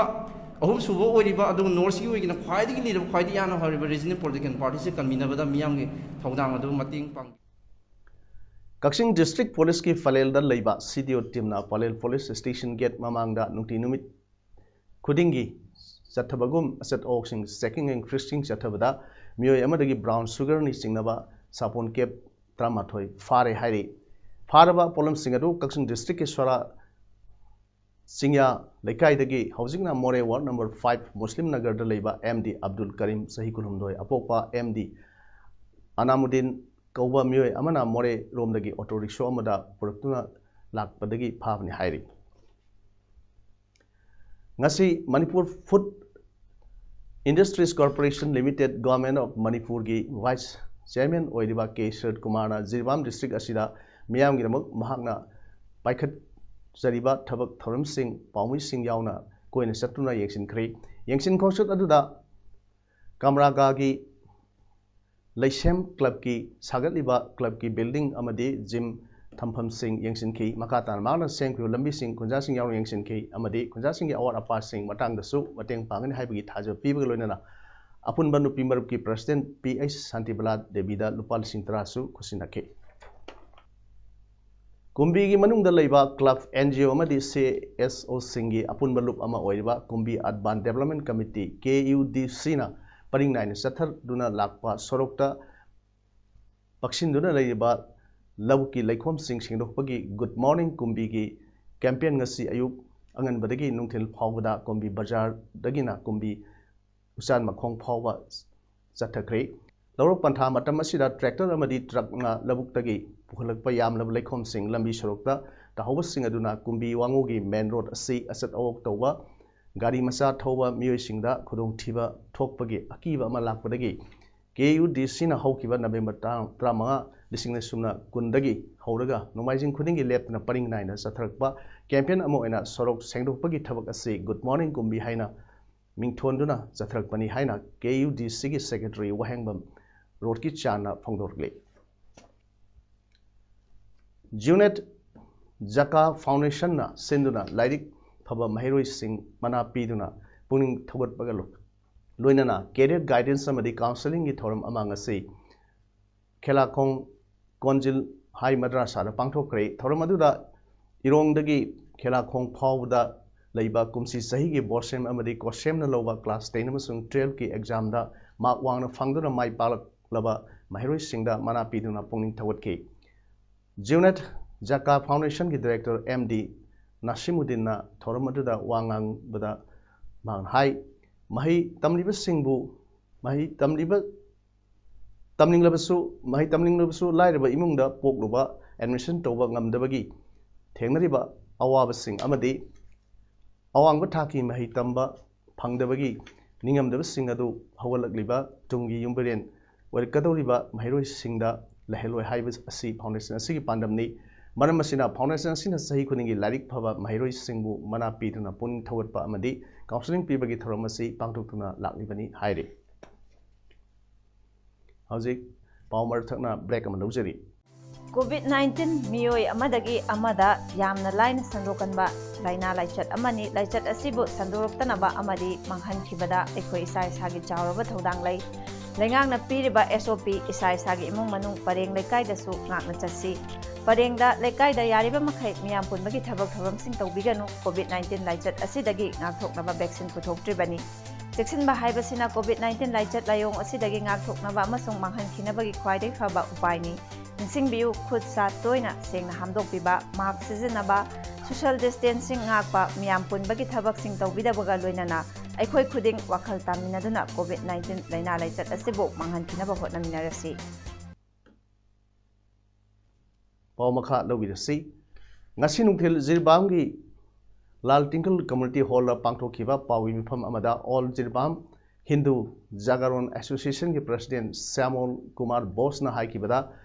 ꯑꯍꯨꯝꯁꯨꯕ ꯑꯣꯏꯔꯤꯕ, ꯑꯗꯨꯒ Northꯀꯤ ꯑꯣꯏꯅ ꯈ꯭ꯋꯥꯏꯗꯒꯤ ꯂꯤꯔꯕ, ꯈ꯭ꯋꯥꯏꯗꯒꯤ ꯌꯥꯝꯅ ꯍꯧꯔꯤꯕ regional political partyꯁꯦ ꯀꯟꯕꯤꯅꯕꯗ ꯃꯤꯌꯥꯝꯒꯤ ꯊꯧꯗꯥꯡ ꯑꯗꯨ ꯃꯇꯦꯡ ꯄꯥꯡꯕꯤ꯫ ꯀꯛꯆꯤꯡ District Policeꯀꯤ ꯄꯂꯦꯜꯗ ꯂꯩꯕ C D O teamꯅ Pallel Police Station gate ꯃꯃꯥꯡꯗ ꯅꯨꯡꯇꯤ ꯅꯨꯃꯤꯠ ꯈꯨꯗꯤꯡꯒꯤ ꯆꯠꯊꯕꯒꯨꯝ ꯑꯆꯠ ꯑꯋꯣꯛꯁꯤꯡ checking and frisking ꯆꯠꯊꯕꯗ ꯃꯤꯑꯣꯏ ꯑꯃꯗꯒꯤ brown sugarꯅ ꯆꯤꯡꯅꯕ ꯁꯥꯄꯣꯟ case ꯇꯔꯥꯃꯥꯊꯣꯏ ꯐꯥꯔꯦ ꯍꯥꯏꯔꯤ꯫ ꯐꯥꯔꯕ ꯄꯣꯠꯂꯝꯁꯤꯡ ꯑꯗꯨ ꯀꯛꯆꯤꯡ districtꯀꯤ ꯁꯣꯔꯥ ꯆꯤꯡꯌꯥ ꯂꯩꯀꯥꯏꯗꯒꯤ ꯍꯧꯖꯤꯛꯅ ꯃꯣꯔꯦ ward number five ꯃꯨꯁꯂꯤꯝ ꯅꯒꯔꯗ ꯂꯩꯕ M D ꯑꯕꯗꯨꯜ ꯀꯔꯤꯝ, ꯆꯍꯤ ꯀꯨꯟꯍꯨꯝꯗꯣꯏ, ꯑꯄꯣꯛꯄ M D ꯑꯅꯥꯃꯨꯗꯤꯟ ꯀꯧꯕ ꯃꯤꯑꯣꯏ ꯑꯃꯅ ꯃꯣꯔꯦ ꯔꯣꯝꯗꯒꯤ auto rickshaw ꯑꯃꯗ ꯄꯨꯔꯛꯇꯨꯅ ꯂꯥꯛꯄꯗꯒꯤ ꯐꯥꯕꯅꯤ ꯍꯥꯏꯔꯤ꯫ ꯉꯁꯤ Manipur Food Industries Corporation Limited, Government of Manipurꯒꯤ vice chairman ꯑꯣꯏꯔꯤꯕ ꯀꯦ ꯁꯔꯠ ꯀꯨꯃꯥꯔꯅ ꯖꯤꯔꯤꯕꯥꯝ district ꯑꯁꯤꯗ ꯃꯤꯌꯥꯝꯒꯤꯗꯃꯛ ꯃꯍꯥꯛꯅ ꯄꯥꯏꯈꯠꯆꯔꯤꯕ ꯊꯕꯛ ꯊꯧꯔꯝꯁꯤꯡ ꯄꯥꯎꯃꯤꯁꯤꯡ ꯌꯥꯎꯅ ꯀꯣꯏꯅ ꯆꯠꯇꯨꯅ ꯌꯦꯡꯁꯤꯟꯈ꯭ꯔꯤ꯫ ꯌꯦꯡꯁꯤꯟ ꯈꯣꯡꯆꯠ ꯑꯗꯨꯗ ꯀꯝꯔꯥꯒꯥꯒꯤ ꯂꯩꯁꯦꯝ clubꯀꯤ ꯁꯥꯒꯠꯂꯤꯕ clubꯀꯤ building ꯑꯃꯗꯤ gym ꯊꯝꯐꯝꯁꯤꯡ ꯌꯦꯡꯁꯤꯟꯈꯤ꯫ ꯃꯈꯥ ꯇꯥꯅ ꯃꯍꯥꯛꯅ ꯁꯦꯝꯈꯤꯕ ꯂꯝꯕꯤꯁꯤꯡ ꯈꯨꯟꯖꯥꯁꯤꯡ ꯌꯥꯎꯅ ꯌꯦꯡꯁꯤꯟꯈꯤ ꯑꯃꯗꯤ ꯈꯨꯟꯖꯥꯁꯤꯡꯒꯤ ꯑꯋꯥꯠ ꯑꯄꯥꯁꯤꯡ ꯃꯇꯥꯡꯗꯁꯨ ꯃꯇꯦꯡ ꯄꯥꯡꯒꯅꯤ ꯍꯥꯏꯕꯒꯤ ꯊꯥꯖꯕ ꯄꯤꯕꯒ ꯂꯣꯏꯅꯅ ꯑꯄꯨꯟꯕ ꯅꯨꯄꯤ ꯃꯔꯨꯞꯀꯤ president ꯄꯤ ꯑꯩꯆ ꯁꯥꯟꯇꯤꯕꯂꯥ ꯗꯦꯕꯤꯗ ꯂꯨꯄꯥ ꯂꯤꯁꯤꯡ ꯇꯔꯥꯁꯨ ꯈꯨꯠꯁꯤꯟꯅꯈꯤ꯫ ꯀꯨꯝꯕꯤꯒꯤ ꯃꯅꯨꯡꯗ ꯂꯩꯕ club, N G O ꯑꯃꯗꯤ C S O ꯁꯤꯡꯒꯤ ꯑꯄꯨꯟꯕ ꯂꯨꯞ ꯑꯃ ꯑꯣꯏꯔꯤꯕ ꯀꯨꯝꯕꯤ Urban Development Committee, K U D C ꯅ ꯄꯔꯤꯡ ꯅꯥꯏꯅ ꯆꯠꯊꯗꯨꯅ ꯂꯥꯛꯄ ꯁꯣꯔꯣꯛꯇ ꯄꯛꯁꯤꯟꯗꯨꯅ ꯂꯩꯔꯤꯕ ꯂꯧꯕꯨꯛꯀꯤ ꯂꯩꯈꯣꯝꯁꯤꯡ ꯁꯦꯡꯗꯣꯛꯄꯒꯤ Good Morning ꯀꯨꯝꯕꯤꯒꯤ campaign ꯉꯁꯤ ꯑꯌꯨꯛ ꯑꯉꯟꯕꯗꯒꯤ ꯅꯨꯡꯊꯤꯜ ꯐꯥꯎꯕꯗ ꯀꯨꯝꯕꯤ ꯕꯖꯥꯔꯗꯒꯤꯅ ꯀꯨꯝꯕꯤ ꯎꯆꯥꯟ ꯃꯈꯣꯡ ꯐꯥꯎꯕ ꯆꯠꯊꯈ꯭ꯔꯦ꯫ ꯂꯧꯔꯣꯛ ꯄꯟꯊꯥ ꯃꯇꯝ ꯑꯁꯤꯗ tractor ꯑꯃꯗꯤ truckꯅ ꯂꯧꯕꯨꯛꯇꯒꯤ ꯄꯨꯈꯠꯂꯛꯄ ꯌꯥꯝꯂꯕ ꯂꯩꯈꯣꯝꯁꯤꯡ ꯂꯝꯕꯤ ꯁꯣꯔꯣꯛꯇ ꯇꯥꯍꯧꯕꯁꯤꯡ ꯑꯗꯨꯅ ꯀꯨꯝꯕꯤ ꯋꯥꯉꯨꯒꯤ main road ꯑꯁꯤ ꯑꯆꯠ ꯑꯋꯣꯛ ꯇꯧꯕ ꯒꯥꯔꯤ ꯃꯆꯥ ꯊꯧꯕ ꯃꯤꯑꯣꯏꯁꯤꯡꯗ ꯈꯨꯗꯣꯡꯊꯤꯕ ꯊꯣꯛꯄꯒꯤ ꯑꯀꯤꯕ ꯑꯃ ꯂꯥꯛꯄꯗꯒꯤ K U D C ꯅ ꯍꯧꯈꯤꯕ ꯅꯕꯦꯝꯕꯔ ꯇꯔꯥ, ꯇꯔꯥꯃꯉꯥ, ꯂꯤꯁꯤꯡ ꯑꯅꯤ ꯁꯨꯞꯅ ꯀꯨꯟꯗꯒꯤ ꯍꯧꯔꯒ ꯅꯣꯡꯃꯥꯏꯖꯤꯡ ꯈꯨꯗꯤꯡꯒꯤ ꯂꯦꯞꯇꯅ ꯄꯔꯤꯡ ꯅꯥꯏꯅ ꯆꯠꯊꯔꯛꯄ campaign ꯑꯃ ꯑꯣꯏꯅ ꯁꯣꯔꯣꯛ ꯁꯦꯡꯗꯣꯛꯄꯒꯤ ꯊꯕꯛ ꯑꯁꯤ Good Morning ꯀꯨꯝꯕꯤ ꯍꯥꯏꯅ ꯃꯤꯡꯊꯣꯟꯗꯨꯅ ꯆꯠꯊꯔꯛꯄꯅꯤ ꯍꯥꯏꯅ K U D C ꯒꯤ secretary ꯋꯥꯍꯦꯡꯕꯝ ꯔꯣꯗꯀꯤ ꯆꯥꯟꯅ ꯐꯣꯡꯗꯣꯔꯛꯂꯤ꯫ ꯖ꯭ꯌꯨꯅꯦꯠ ꯖꯀꯥ ꯐꯥꯎꯟꯗꯦꯁꯟꯅ ꯁꯤꯟꯗꯨꯅ ꯂꯥꯏꯔꯤꯛ ꯐꯕ ꯃꯍꯩꯔꯣꯏꯁꯤꯡ ꯃꯅꯥ ꯄꯤꯗꯨꯅ ꯄꯨꯛꯅꯤꯡ ꯊꯧꯒꯠꯄꯒ ꯂꯣ-, ꯂꯣꯏꯅꯅ career guidance ꯑꯃꯗꯤ counselling ꯒꯤ ꯊꯧꯔꯝ ꯑꯃ ꯉꯁꯤ ꯈꯦꯂꯥꯈꯣꯡ ꯀꯣꯟꯖꯤꯜ ꯍꯥꯏ ꯃꯗ꯭ꯔꯥꯁꯥꯗ ꯄꯥꯡꯊꯣꯛꯈ꯭ꯔꯦ꯫ ꯊꯧꯔꯝ ꯑꯗꯨꯗ ꯏꯔꯣꯡꯗꯒꯤ ꯈꯦꯂꯥꯈꯣꯡ ꯐꯥꯎꯕꯗ ꯂꯩꯕ ꯀꯨꯝꯁꯤ ꯆꯍꯤꯒꯤ ꯕꯣꯔꯗ ꯁꯦꯝ ꯑꯃꯗꯤ ꯀꯣꯔꯁ ꯁꯦꯝꯅ ꯂꯧꯕ class ten ꯑꯃꯁꯨꯡ twelve ꯀꯤ exam ꯗ mark ꯋꯥꯡꯅ ꯐꯪꯗꯨꯅ ꯃꯥꯏ ꯄꯥꯛꯂꯛꯂꯕ ꯃꯍꯩꯔꯣꯏꯁꯤꯡꯗ ꯃꯅꯥ ꯄꯤꯗꯨꯅ ꯄꯨꯛꯅꯤꯡ ꯊꯧꯒꯠꯈꯤ꯫ ꯖ꯭ꯌꯨꯅꯦꯠ ꯖꯀꯥ ꯐꯥꯎꯟꯗꯦꯁꯟꯒꯤ director M D ꯅꯥꯁꯤꯃꯨꯗꯤꯟꯅ ꯊꯧꯔꯝ ꯑꯗꯨꯗ ꯋꯥ ꯉꯥꯡꯕꯗ ꯃꯍꯥꯛꯅ ꯍꯥꯏ, ꯃꯍꯩ ꯇꯝꯂꯤꯕꯁꯤꯡꯕꯨ, ꯃꯍꯩ ꯇꯝꯂꯤꯕ, ꯇꯝꯅꯤꯡꯂꯕꯁꯨ, ꯃꯍꯩ ꯇꯝꯅꯤꯡꯂꯕꯁꯨ ꯂꯥꯏꯔꯕ ꯏꯃꯨꯡꯗ ꯄꯣꯛꯂꯨꯕ admission ꯇꯧꯕ ꯉꯝꯗꯕꯒꯤ ꯊꯦꯡꯅꯔꯤꯕ ꯑꯋꯥꯕꯁꯤꯡ ꯑꯃꯗꯤ ꯑꯋꯥꯡꯕ ꯊꯥꯛꯀꯤ ꯃꯍꯩ ꯇꯝꯕ ꯐꯪꯗꯕꯒꯤ ꯅꯤꯡꯉꯝꯗꯕꯁꯤꯡ ꯑꯗꯨ ꯍꯧꯒꯠꯂꯛꯂꯤꯕ ꯇꯨꯡꯒꯤ ꯌꯨꯝꯕꯤꯔꯦꯟ ꯑꯣꯏꯔꯛꯀꯗꯧꯔꯤꯕ ꯃꯍꯩꯔꯣꯏꯁꯤꯡꯗ ꯂꯩꯍꯜꯂꯣꯏ ꯍꯥꯏꯕ ꯑꯁꯤ foundation ꯑꯁꯤꯒꯤ ꯄꯥꯟꯗꯝꯅꯤ꯫ ꯃꯔꯝ ꯑꯁꯤꯅ foundation ꯑꯁꯤꯅ ꯆꯍꯤ ꯈꯨꯗꯤꯡꯒꯤ ꯂꯥꯏꯔꯤꯛ ꯐꯕ ꯃꯍꯩꯔꯣꯏꯁꯤꯡꯕꯨ ꯃꯅꯥ ꯄꯤꯗꯨꯅ ꯄꯨꯛꯅꯤꯡ ꯊꯧꯒꯠꯄ ꯑꯃꯗꯤ counselling ꯄꯤꯕꯒꯤ ꯊꯧꯔꯝ ꯑꯁꯤ ꯄꯥꯡꯊꯣꯛꯇꯨꯅ ꯂꯥꯛꯂꯤꯕꯅꯤ ꯍꯥꯏꯔꯤ꯫ ꯍꯧꯖꯤꯛ ꯄꯥꯎ ꯃꯔꯛ ꯊꯠꯅ break ꯑꯃ ꯂꯧꯖꯔꯤ꯫ ꯀꯣꯚꯤꯗ ꯅꯥꯏꯟꯇꯤꯟ ꯃꯤꯑꯣꯏ ꯑꯃꯗꯒꯤ ꯑꯃꯗ ꯌꯥꯝꯅ ꯂꯥꯏꯅ ꯁꯟꯗꯣꯛꯀꯟꯕ ꯂꯥꯏꯅꯥ ꯂꯥꯏꯆꯠ ꯑꯃꯅꯤ꯫ ꯂꯥꯏꯆꯠ ꯑꯁꯤꯕꯨ ꯁꯟꯗꯣꯔꯛꯇꯅꯕ ꯑꯃꯗꯤ ꯃꯥꯡꯍꯟꯈꯤꯕꯗ ꯑꯩꯈꯣꯏ ꯏꯁꯥ ꯏꯁꯥꯒꯤ ꯆꯥꯎꯔꯕ ꯊꯧꯗꯥꯡ ꯂꯩ꯫ ꯂꯩꯉꯥꯛꯅ ꯄꯤꯔꯤꯕ ꯑꯦꯁ ꯑꯣ ꯄꯤ ꯏꯁꯥ ꯏꯁꯥꯒꯤ ꯏꯃꯨꯡ ꯃꯅꯨꯡ ꯄꯔꯦꯡ ꯂꯩꯀꯥꯏꯗꯁꯨ ꯉꯥꯛꯅ ꯆꯠꯁꯤ꯫ ꯄꯔꯦꯡꯗ ꯂꯩꯀꯥꯏꯗ ꯌꯥꯔꯤꯕ ꯃꯈꯩ ꯃꯤꯌꯥꯝ ꯄꯨꯟꯕꯒꯤ ꯊꯕꯛ ꯊꯧꯔꯝꯁꯤꯡ ꯇꯧꯕꯤꯒꯅꯨ꯫ ꯀꯣꯚꯤꯗ ꯅꯥꯏꯟꯇꯤꯟ ꯂꯥꯏꯆꯠ ꯑꯁꯤꯗꯒꯤ ꯉꯥꯛꯊꯣꯛꯅꯕ ꯚꯦꯛꯁꯤꯟ ꯄꯨꯊꯣꯛꯇ꯭ꯔꯤꯕꯅꯤ꯫ ꯆꯦꯛꯁꯤꯟꯕ ꯍꯥꯏꯕꯁꯤꯅ ꯀꯣꯚꯤꯗ ꯅꯥꯏꯟꯇꯤꯟ ꯂꯥꯏꯆꯠ ꯂꯥꯏꯑꯣꯡ ꯑꯁꯤꯗꯒꯤ ꯉꯥꯛꯊꯣꯛꯅꯕ ꯑꯃꯁꯨꯡ ꯃꯥꯡꯍꯟꯈꯤꯅꯕꯒꯤ ꯈ꯭ꯋꯥꯏꯗꯒꯤ ꯐꯕ ꯎꯄꯥꯏꯅꯤ꯫ ꯅꯤꯡꯁꯤꯡꯕꯤꯌꯨ, ꯈꯨꯠ ꯁꯥ ꯇꯣꯏꯅ ꯁꯦꯡꯅ ꯍꯥꯝꯗꯣꯛꯄꯤꯕ, ꯃꯥꯁꯛ ꯁꯤꯖꯤꯟꯅꯕ, ꯁꯣꯁꯤꯌꯦꯜ ꯗꯤꯁꯇꯦꯟꯁꯤꯡ ꯉꯥꯛꯄ, ꯃꯤꯌꯥꯝ ꯄꯨꯟꯕꯒꯤ ꯊꯕꯛꯁꯤꯡ ꯇꯧꯕꯤꯗꯕꯒ ꯂꯣꯏꯅꯅ ꯑꯩꯈꯣꯏ ꯈꯨꯗꯤꯡ ꯋꯥꯈꯜ ꯇꯥꯃꯤꯟꯅꯗꯨꯅ ꯀꯣꯚꯤꯗ ꯅꯥꯏꯟꯇꯤꯟ ꯂꯥꯏꯅꯥ ꯂꯥꯏꯆꯠ ꯑꯁꯤꯕꯨ ꯃꯥꯡꯍꯟꯈꯤꯅꯕ ꯍꯣꯠꯅꯃꯤꯟꯅꯔꯁꯤ꯫ ꯄꯥꯎ ꯃꯈꯥ ꯂꯧꯕꯤꯔꯁꯤ꯫ ꯉꯁꯤ ꯅꯨꯡꯊꯤꯜ ꯖꯤꯔꯤꯕꯥꯝꯒꯤ ꯂꯥꯜ ꯇꯤꯡꯈꯜ ꯀꯝꯃ꯭ꯌꯨꯅꯤꯇꯤ ꯍꯣꯜꯗ ꯄꯥꯡꯊꯣꯛꯈꯤꯕ ꯄꯥꯎꯒꯤ ꯃꯤꯐꯝ ꯑꯃꯗ ꯑꯣꯜ ꯖꯤꯔꯤꯕꯥꯝ ꯍꯤꯟꯗꯨ ꯖꯥꯒꯔꯣꯟ ꯑꯦꯁꯣꯁꯤꯌꯦꯁꯟꯒꯤ ꯄ꯭ꯔꯁꯤꯗꯦꯟ ꯁ꯭ꯌꯥꯃꯣꯜ ꯀꯨꯃꯥꯔ ꯕꯣꯁꯅ ꯍꯥꯏꯈꯤꯕꯗ,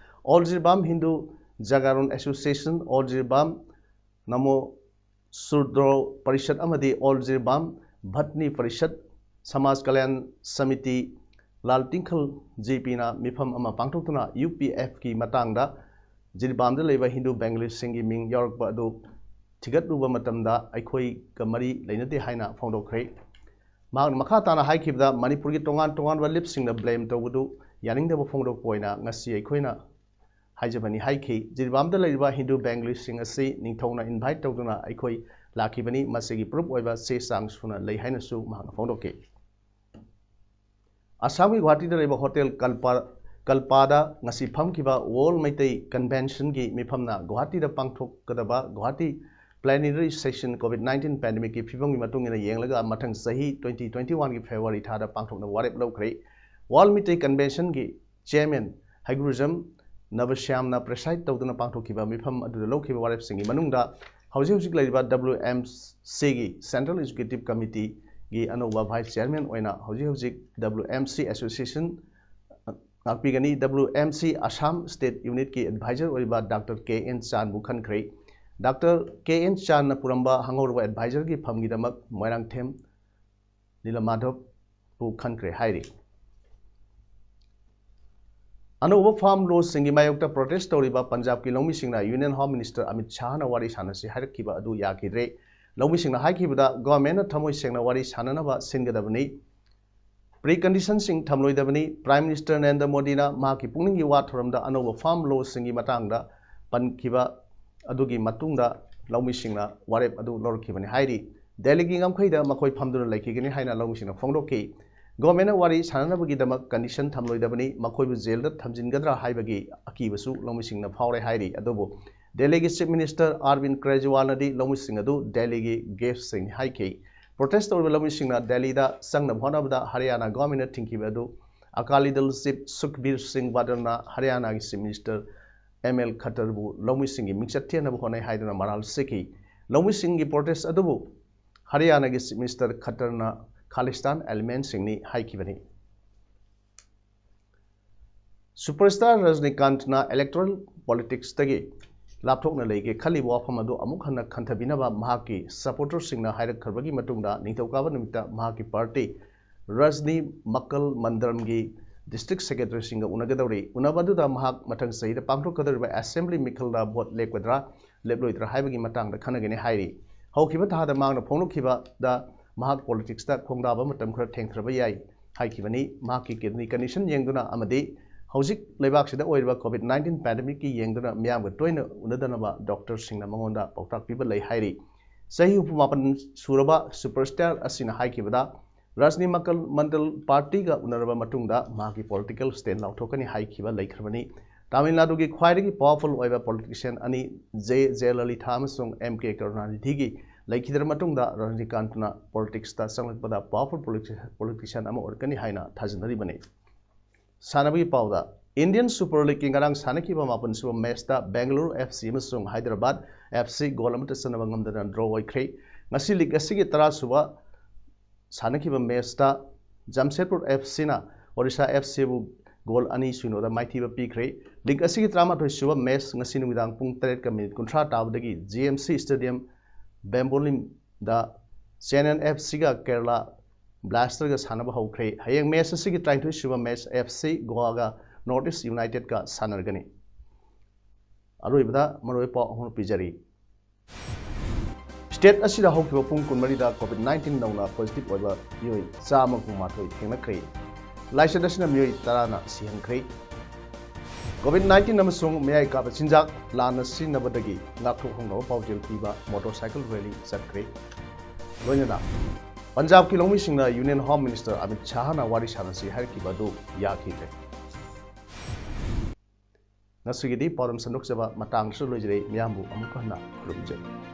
all Jiribam Hindu Jagaran association, all Jiribam Namo Sudra Parishad ꯑꯃꯗꯤ ꯑꯣꯜ ꯖꯤꯔꯤꯕꯥꯝ ꯚꯠꯅꯤ ꯄꯔꯤꯁꯠ, ꯁꯃꯥꯖ ꯀꯂꯌꯥꯟ ꯁꯃꯤꯇꯤ, ꯂꯥꯜ ꯇꯤꯡꯈꯜ ꯖꯦ ꯄꯤꯅ ꯃꯤꯐꯝ ꯑꯃ ꯄꯥꯡꯊꯣꯛꯇꯨꯅ ꯌꯨ ꯄꯤ ꯑꯦꯐꯀꯤ ꯃꯇꯥꯡꯗ ꯖꯤꯔꯤꯕꯥꯝꯗ ꯂꯩꯕ ꯍꯤꯟꯗꯨ ꯕꯦꯡꯒꯂꯤꯁꯤꯡꯒꯤ ꯃꯤꯡ ꯌꯥꯎꯔꯛꯄ ꯑꯗꯨ ꯊꯤꯒꯠꯂꯨꯕ ꯃꯇꯝꯗ ꯑꯩꯈꯣꯏꯒ ꯃꯔꯤ ꯂꯩꯅꯗꯦ ꯍꯥꯏꯅ ꯐꯣꯡꯗꯣꯛꯈ꯭ꯔꯦ꯫ ꯃꯍꯥꯛꯅ ꯃꯈꯥ ꯇꯥꯅ ꯍꯥꯏꯈꯤꯕꯗ, ꯃꯅꯤꯄꯨꯔꯒꯤ ꯇꯣꯉꯥꯟ ꯇꯣꯉꯥꯟꯕ ꯂꯤꯞꯁꯤꯡꯗ ꯕ꯭ꯂꯦꯝ ꯇꯧꯕꯗꯨ ꯌꯥꯅꯤꯡꯗꯕ ꯐꯣꯡꯗꯣꯛꯄ ꯑꯣꯏꯅ ꯉꯁꯤ ꯑꯩꯈꯣꯏꯅ ꯍꯥꯏꯖꯕꯅꯤ ꯍꯥꯏꯈꯤ꯫ ꯖꯤꯔꯤꯕꯥꯝꯗ ꯂꯩꯔꯤꯕ ꯍꯤꯟꯗꯨ ꯕꯦꯡꯒꯂꯤꯁꯤꯡ ꯑꯁꯤ ꯅꯤꯡꯊꯧꯅ ꯏꯟꯚꯥꯏꯠ ꯇꯧꯗꯨꯅ ꯑꯩꯈꯣꯏ ꯂꯥꯛꯈꯤꯕꯅꯤ꯫ ꯃꯁꯤꯒꯤ ꯄ꯭ꯔꯨꯐ ꯑꯣꯏꯕ ꯆꯦ ꯆꯥꯡ ꯁꯨꯅ ꯂꯩ ꯍꯥꯏꯅꯁꯨ ꯃꯍꯥꯛꯅ ꯐꯣꯡꯗꯣꯛꯈꯤ꯫ ꯑꯁꯥꯝꯒꯤ ꯒꯨꯋꯥꯍꯥꯇꯤꯗ ꯂꯩꯕ ꯍꯣꯇꯦꯜ ꯀꯜꯄꯥ, ꯀꯜꯄꯥꯗ ꯉꯁꯤ ꯐꯝꯈꯤꯕ ꯋꯥꯔꯜ ꯃꯩꯇꯩ ꯀꯟꯚꯦꯟꯁꯟꯒꯤ ꯃꯤꯐꯝꯅ ꯒꯨꯋꯥꯍꯥꯇꯤꯗ ꯄꯥꯡꯊꯣꯛꯀꯗꯕ ꯒꯨꯋꯥꯍꯥꯇꯤ ꯄ꯭ꯂꯦꯅꯔꯤ ꯁꯦꯁꯟ ꯀꯣꯚꯤꯗ ꯅꯥꯏꯟꯇꯤꯟ ꯄꯦꯟꯗꯦꯃꯤꯛꯀꯤ ꯐꯤꯕꯝꯒꯤ ꯃꯇꯨꯡ ꯏꯟꯅ ꯌꯦꯡꯂꯒ ꯃꯊꯪ ꯆꯍꯤ ꯇ꯭ꯋꯦꯟꯇꯤ ꯇ꯭ꯋꯦꯟꯇꯤ ꯋꯥꯟꯒꯤ ꯐꯦꯕ꯭ꯔꯨꯋꯥꯔꯤ ꯊꯥꯗ ꯄꯥꯡꯊꯣꯛꯅꯕ ꯋꯥꯔꯦꯞ ꯂꯧꯈ꯭ꯔꯦ꯫ ꯋꯥꯔꯜ ꯃꯩꯇꯩ ꯀꯟꯚꯦꯟꯁꯟꯒꯤ ꯆꯦꯌꯔꯃꯦꯟ ꯍꯩꯒ꯭ꯔꯨꯖꯝ ꯅꯕꯁ꯭ꯌꯥꯝꯅ ꯄ꯭ꯔꯦꯁꯥꯏꯗ ꯇꯧꯗꯨꯅ ꯄꯥꯡꯊꯣꯛꯈꯤꯕ ꯃꯤꯐꯝ ꯑꯗꯨꯗ ꯂꯧꯈꯤꯕ ꯋꯥꯔꯦꯞꯁꯤꯡꯒꯤ ꯃꯅꯨꯡꯗ ꯍꯧꯖꯤꯛ ꯍꯧꯖꯤꯛ ꯂꯩꯔꯤꯕ ꯗꯕ꯭ꯂꯤꯎ ꯑꯦꯝ ꯁꯤꯒꯤ ꯁꯦꯟꯇ꯭ꯔꯦꯜ ꯑꯦꯛꯖꯤꯀ꯭ꯌꯨꯇꯤꯚ ꯀꯃꯤꯇꯤꯒꯤ ꯑꯅꯧꯕ ꯚꯥꯏꯁ ꯆꯦꯌꯔꯃꯦꯟ ꯑꯣꯏꯅ ꯍꯧꯖꯤꯛ ꯍꯧꯖꯤꯛ ꯗꯕ꯭ꯂꯤꯎ ꯑꯦꯝ ꯁꯤ ꯑꯦꯁꯣꯁꯤꯌꯦꯁꯟ ꯉꯥꯛꯄꯤꯒꯅꯤ꯫ W M C Assam state ꯌꯨꯅꯤꯠꯀꯤ ꯑꯦꯗꯚꯥꯏꯖꯔ ꯑꯣꯏꯔꯤꯕ ꯗꯥꯛꯇꯔ ꯀꯦ ꯑꯦꯟ ꯆꯥꯟꯕꯨ ꯈꯟꯈ꯭ꯔꯦ꯫ ꯗꯥꯛꯇꯔ ꯀꯦ ꯑꯦꯟ ꯆꯥꯟꯅ ꯄꯨꯔꯝꯕ ꯍꯪꯍꯧꯔꯕ ꯑꯦꯗꯚꯥꯏꯖꯔꯒꯤ ꯐꯝꯒꯤꯗꯃꯛ ꯃꯣꯏꯔꯥꯡꯊꯦꯝ ꯅꯤꯂꯃꯥꯙꯕꯄꯨ ꯈꯟꯈ꯭ꯔꯦ ꯍꯥꯏꯔꯤ꯫ ꯑꯅꯧꯕ farm lawꯁꯤꯡꯒꯤ ꯃꯥꯌꯣꯛꯇ protest ꯇꯧꯔꯤꯕ ꯄꯟꯖꯥꯕꯀꯤ ꯂꯧꯃꯤꯁꯤꯡꯅ Union Home Minister ꯑꯃꯤꯠ ꯁꯥꯍꯅ ꯋꯥꯔꯤ ꯁꯥꯟꯅꯁꯤ ꯍꯥꯏꯔꯛꯈꯤꯕ ꯑꯗꯨ ꯌꯥꯈꯤꯗ꯭ꯔꯦ꯫ ꯂꯧꯃꯤꯁꯤꯡꯅ ꯍꯥꯏꯈꯤꯕꯗ, governmentꯅ ꯊꯃꯣꯏ ꯁꯦꯡꯅ ꯋꯥꯔꯤ ꯁꯥꯟꯅꯅꯕ ꯁꯤꯟꯒꯗꯕꯅꯤ, preconditionꯁꯤꯡ ꯊꯝꯂꯣꯏꯗꯕꯅꯤ꯫ Prime Minister ꯅꯔꯦꯟꯗ꯭ꯔ ꯃꯣꯗꯤꯅ ꯃꯍꯥꯛꯀꯤ ꯄꯨꯛꯅꯤꯡꯒꯤ ꯋꯥ ꯊꯧꯔꯝꯗ ꯑꯅꯧꯕ farm lawꯁꯤꯡꯒꯤ ꯃꯇꯥꯡꯗ ꯄꯟꯈꯤꯕ ꯑꯗꯨꯒꯤ ꯃꯇꯨꯡꯗ ꯂꯧꯃꯤꯁꯤꯡꯅ ꯋꯥꯔꯦꯞ ꯑꯗꯨ ꯂꯧꯔꯛꯈꯤꯕꯅꯤ ꯍꯥꯏꯔꯤ꯫ ꯗꯦꯜꯂꯤꯒꯤ ꯉꯝꯈꯩꯗ ꯃꯈꯣꯏ ꯐꯝꯗꯨꯅ ꯂꯩꯈꯤꯒꯅꯤ ꯍꯥꯏꯅ ꯂꯧꯃꯤꯁꯤꯡꯅ ꯐꯣꯡꯗꯣꯛꯈꯤ꯫ Governmentꯅ ꯋꯥꯔꯤ ꯁꯥꯟꯅꯅꯕꯒꯤꯗꯃꯛ condition ꯊꯝꯂꯣꯏꯗꯕꯅꯤ, ꯃꯈꯣꯏꯕꯨ ꯖꯦꯜꯗ ꯊꯝꯖꯤꯟꯒꯗ꯭ꯔꯥ ꯍꯥꯏꯕꯒꯤ ꯑꯀꯤꯕꯁꯨ ꯂꯧꯃꯤꯁꯤꯡꯅ ꯐꯥꯎꯔꯦ ꯍꯥꯏꯔꯤ꯫ ꯑꯗꯨꯕꯨ ꯗꯦꯜꯂꯤꯒꯤ Chief Minister ꯑꯔꯕꯤꯟꯗ ꯀꯦꯖ꯭ꯔꯤꯋꯥꯜꯅꯗꯤ ꯂꯧꯃꯤꯁꯤꯡ ꯑꯗꯨ ꯗꯦꯜꯂꯤꯒꯤ guestꯁꯤꯡꯅꯤ ꯍꯥꯏꯈꯤ꯫ Protest ꯇꯧꯔꯤꯕ ꯂꯧꯃꯤꯁꯤꯡꯅ ꯗꯦꯜꯂꯤꯗ ꯆꯪꯅꯕ ꯍꯣꯠꯅꯕꯗ ꯍꯔꯤꯌꯥꯅꯥ governmentꯅ ꯊꯤꯡꯈꯤꯕ ꯑꯗꯨ ꯑꯀꯥꯂꯤ ꯗꯜ chief ꯁꯨꯈꯕꯤꯔ ꯁꯤꯡ ꯕꯥꯗꯜꯅ ꯍꯔꯤꯌꯥꯅꯥꯒꯤ Chief Minister ꯑꯦꯝ ꯑꯦꯜ ꯈꯠꯇꯔꯕꯨ ꯂꯧꯃꯤꯁꯤꯡꯒꯤ ꯃꯤꯡꯆꯠ ꯊꯤꯍꯟꯅꯕ ꯍꯣꯠꯅꯩ ꯍꯥꯏꯗꯨꯅ ꯃꯔꯥꯜ ꯁꯤꯈꯤ꯫ ꯂꯧꯃꯤꯁꯤꯡꯒꯤ protest ꯑꯗꯨꯕꯨ ꯍꯔꯤꯌꯥꯅꯥꯒꯤ Chief Minister ꯈꯠꯇꯔꯅ ꯈꯥꯂꯤꯁꯇꯥꯟ elementꯁꯤꯡꯅꯤ ꯍꯥꯏꯈꯤꯕꯅꯤ꯫ Superstar ꯔꯖꯅꯤꯀꯥꯟꯠꯅ electoral politicsꯇꯒꯤ ꯂꯥꯞꯊꯣꯛꯅ ꯂꯩꯒꯦ ꯈꯜꯂꯤꯕ ꯋꯥꯐꯝ ꯑꯗꯨ ꯑꯃꯨꯛ ꯍꯟꯅ ꯈꯟꯊꯕꯤꯅꯕ ꯃꯍꯥꯛꯀꯤ supporterꯁꯤꯡꯅ ꯍꯥꯏꯔꯛꯈ꯭ꯔꯕꯒꯤ ꯃꯇꯨꯡꯗ, ꯅꯤꯡꯊꯧꯀꯥꯕ ꯅꯨꯃꯤꯠꯇ ꯃꯍꯥꯛꯀꯤ party ꯔꯖꯅꯤ ꯃꯀꯜ ꯃꯟꯗ꯭ꯔꯝꯒꯤ district secretaryꯁꯤꯡꯒ ꯎꯅꯒꯗꯧꯔꯤ꯫ ꯎꯅꯕ ꯑꯗꯨꯗ ꯃꯍꯥꯛ ꯃꯊꯪ ꯆꯍꯤꯗ ꯄꯥꯡꯊꯣꯛꯀꯗꯧꯔꯤꯕ assembly ꯃꯤꯈꯜꯗ vote ꯂꯦꯞꯀꯗ꯭ꯔꯥ ꯂꯦꯞꯂꯣꯏꯗ꯭ꯔꯥ ꯍꯥꯏꯕꯒꯤ ꯃꯇꯥꯡꯗ ꯈꯟꯅꯒꯅꯤ ꯍꯥꯏꯔꯤ꯫ ꯍꯧꯈꯤꯕ ꯊꯥꯗ ꯃꯍꯥꯛꯅ ꯐꯣꯡꯗꯣꯛꯈꯤꯕꯗ ꯃꯍꯥꯛ politicsꯇ ꯈꯣꯡꯗꯥꯕ ꯃꯇꯝ ꯈꯔ ꯊꯦꯡꯊꯔꯕ ꯌꯥꯏ ꯍꯥꯏꯈꯤꯕꯅꯤ꯫ ꯃꯍꯥꯛꯀꯤ kidney condition ꯌꯦꯡꯗꯨꯅ ꯑꯃꯗꯤ ꯍꯧꯖꯤꯛ ꯂꯩꯕꯥꯛꯁꯤꯗ ꯑꯣꯏꯔꯤꯕ COVID nineteen pandemicꯀꯤ ꯌꯦꯡꯗꯨꯅ ꯃꯤꯌꯥꯝꯒ ꯇꯣꯏꯅ ꯎꯅꯗꯅꯕ doctorꯁꯤꯡꯅ ꯃꯉꯣꯟꯗ ꯄꯥꯎꯇꯥꯛ ꯄꯤꯕ ꯂꯩ ꯍꯥꯏꯔꯤ꯫ ꯆꯍꯤ ꯍꯨꯝꯐꯨ ꯃꯥꯄꯟ ꯁꯨꯔꯕ superstar ꯑꯁꯤꯅ ꯍꯥꯏꯈꯤꯕꯗ, ꯔꯖꯅꯤ ꯃꯀꯜ ꯃꯟꯗꯜ partyꯒ ꯎꯅꯔꯕ ꯃꯇꯨꯡꯗ ꯃꯍꯥꯛꯀꯤ political stand ꯂꯥꯎꯊꯣꯛꯀꯅꯤ ꯍꯥꯏꯈꯤꯕ ꯂꯩꯈ꯭ꯔꯕꯅꯤ꯫ ꯇꯥꯃꯤꯜ ꯅꯥꯗꯨꯒꯤ ꯈ꯭ꯋꯥꯏꯗꯒꯤ powerful ꯑꯣꯏꯕ politician ꯑꯅꯤ ꯖꯦ ꯖꯌꯂꯂꯤꯊꯥ ꯑꯃꯁꯨꯡ ꯑꯦꯝ ꯀꯦ ꯀꯔꯨꯅꯥꯅꯤꯙꯤꯒꯤ ꯂꯩꯈꯤꯗ꯭ꯔ ꯃꯇꯨꯡꯗ ꯔꯖꯅꯤꯀꯥꯟꯠꯅ politicsꯇ ꯆꯪꯂꯛꯄꯗ powerful politician ꯑꯃ ꯑꯣꯏꯔꯛꯀꯅꯤ ꯍꯥꯏꯅ ꯊꯥꯖꯅꯔꯤꯕꯅꯤ꯫ ꯁꯥꯟꯅꯕꯒꯤ ꯄꯥꯎꯗ, Indian Super Leagueꯀꯤ ꯉꯔꯥꯡ ꯁꯥꯟꯅꯈꯤꯕ ꯃꯥꯄꯟ ꯁꯨꯕ matchꯇ Bengaluru F C ꯑꯃꯁꯨꯡ Hyderabad F C goal ꯑꯃꯠꯇ ꯆꯟꯅꯕ ꯉꯝꯗꯅ draw ꯑꯣꯏꯈ꯭ꯔꯦ꯫ ꯉꯁꯤ league ꯑꯁꯤꯒꯤ ꯇꯔꯥ ꯁꯨꯕ ꯁꯥꯟꯅꯈꯤꯕ matchꯇ Jamshedpur F Cꯅ Orissa F Cꯕꯨ goal ꯑꯅꯤ ꯁꯤꯅꯣꯗ ꯃꯥꯏꯊꯤꯕ ꯄꯤꯈ꯭ꯔꯦ꯫ League ꯑꯁꯤꯒꯤ ꯇꯔꯥꯃꯥꯊꯣꯏ ꯁꯨꯕ match ꯉꯁꯤ ꯅꯨꯃꯤꯗꯥꯡ ꯄꯨꯡ ꯇꯔꯦꯠꯀ minute ꯀꯨꯟꯊ꯭ꯔꯥ ꯇꯥꯕꯗꯒꯤ G M C Stadium, ꯕꯦꯝꯕꯣꯂꯤꯝꯗ Chennai F Cꯒ Kerala Blasterꯒ ꯁꯥꯟꯅꯕ ꯍꯧꯈ꯭ꯔꯦ꯫ ꯍꯌꯦꯡ match ꯑꯁꯤꯒꯤ ꯇꯔꯥꯅꯤꯊꯣꯏ ꯁꯨꯕ match F C Goaꯒ North East Unitedꯀ ꯁꯥꯟꯅꯔꯒꯅꯤ꯫ ꯑꯔꯣꯏꯕꯗ ꯃꯔꯨꯑꯣꯏꯕ ꯄꯥꯎ ꯑꯍꯨꯝ ꯄꯤꯖꯔꯤ꯫ State ꯑꯁꯤꯗ ꯍꯧꯈꯤꯕ ꯄꯨꯡ ꯀꯨꯟꯃꯔꯤꯗ COVID nineteen ꯅꯧꯅ positive ꯑꯣꯏꯕ ꯃꯤꯑꯣꯏ ꯆꯥꯝꯃ ꯀꯨꯟꯃꯥꯊꯣꯏ ꯊꯦꯡꯅꯈ꯭ꯔꯦ꯫ ꯂꯥꯏꯆꯠ ꯑꯁꯤꯅ ꯃꯤꯑꯣꯏ ꯇꯔꯥꯅ ꯁꯤꯍꯟꯈ꯭ꯔꯦ꯫ COVID nineteen ꯑꯃꯁꯨꯡ ꯃꯌꯥꯏ ꯀꯥꯕ ꯆꯤꯟꯖꯥꯛ ꯂꯥꯟꯅ ꯁꯤꯖꯤꯟꯅꯕꯗꯒꯤ ꯉꯥꯛꯊꯣꯛꯍꯧꯅꯕ ꯄꯥꯎꯖꯦꯜ ꯄꯤꯕ motorcycle rally ꯆꯠꯈ꯭ꯔꯦ꯫ ꯂꯣꯏꯅꯅ ꯄꯟꯖꯥꯕꯀꯤ ꯂꯧꯃꯤꯁꯤꯡꯅ Union Home Minister ꯑꯃꯤꯠ ꯁꯥꯍꯅ ꯋꯥꯔꯤ ꯁꯥꯟꯅꯁꯤ ꯍꯥꯏꯔꯛꯈꯤꯕ ꯑꯗꯨ ꯌꯥꯈꯤꯗ꯭ꯔꯦ꯫ ꯉꯁꯤꯒꯤꯗꯤ ꯄꯥꯎꯗꯝ ꯁꯟꯗꯣꯛꯆꯕ ꯃꯇꯥꯡꯗꯁꯨ ꯂꯣꯏꯖꯔꯦ꯫ ꯃꯤꯌꯥꯝꯕꯨ ꯑꯃꯨꯛ ꯍꯟꯅ ꯈꯨꯔꯨꯝꯖꯔꯤ꯫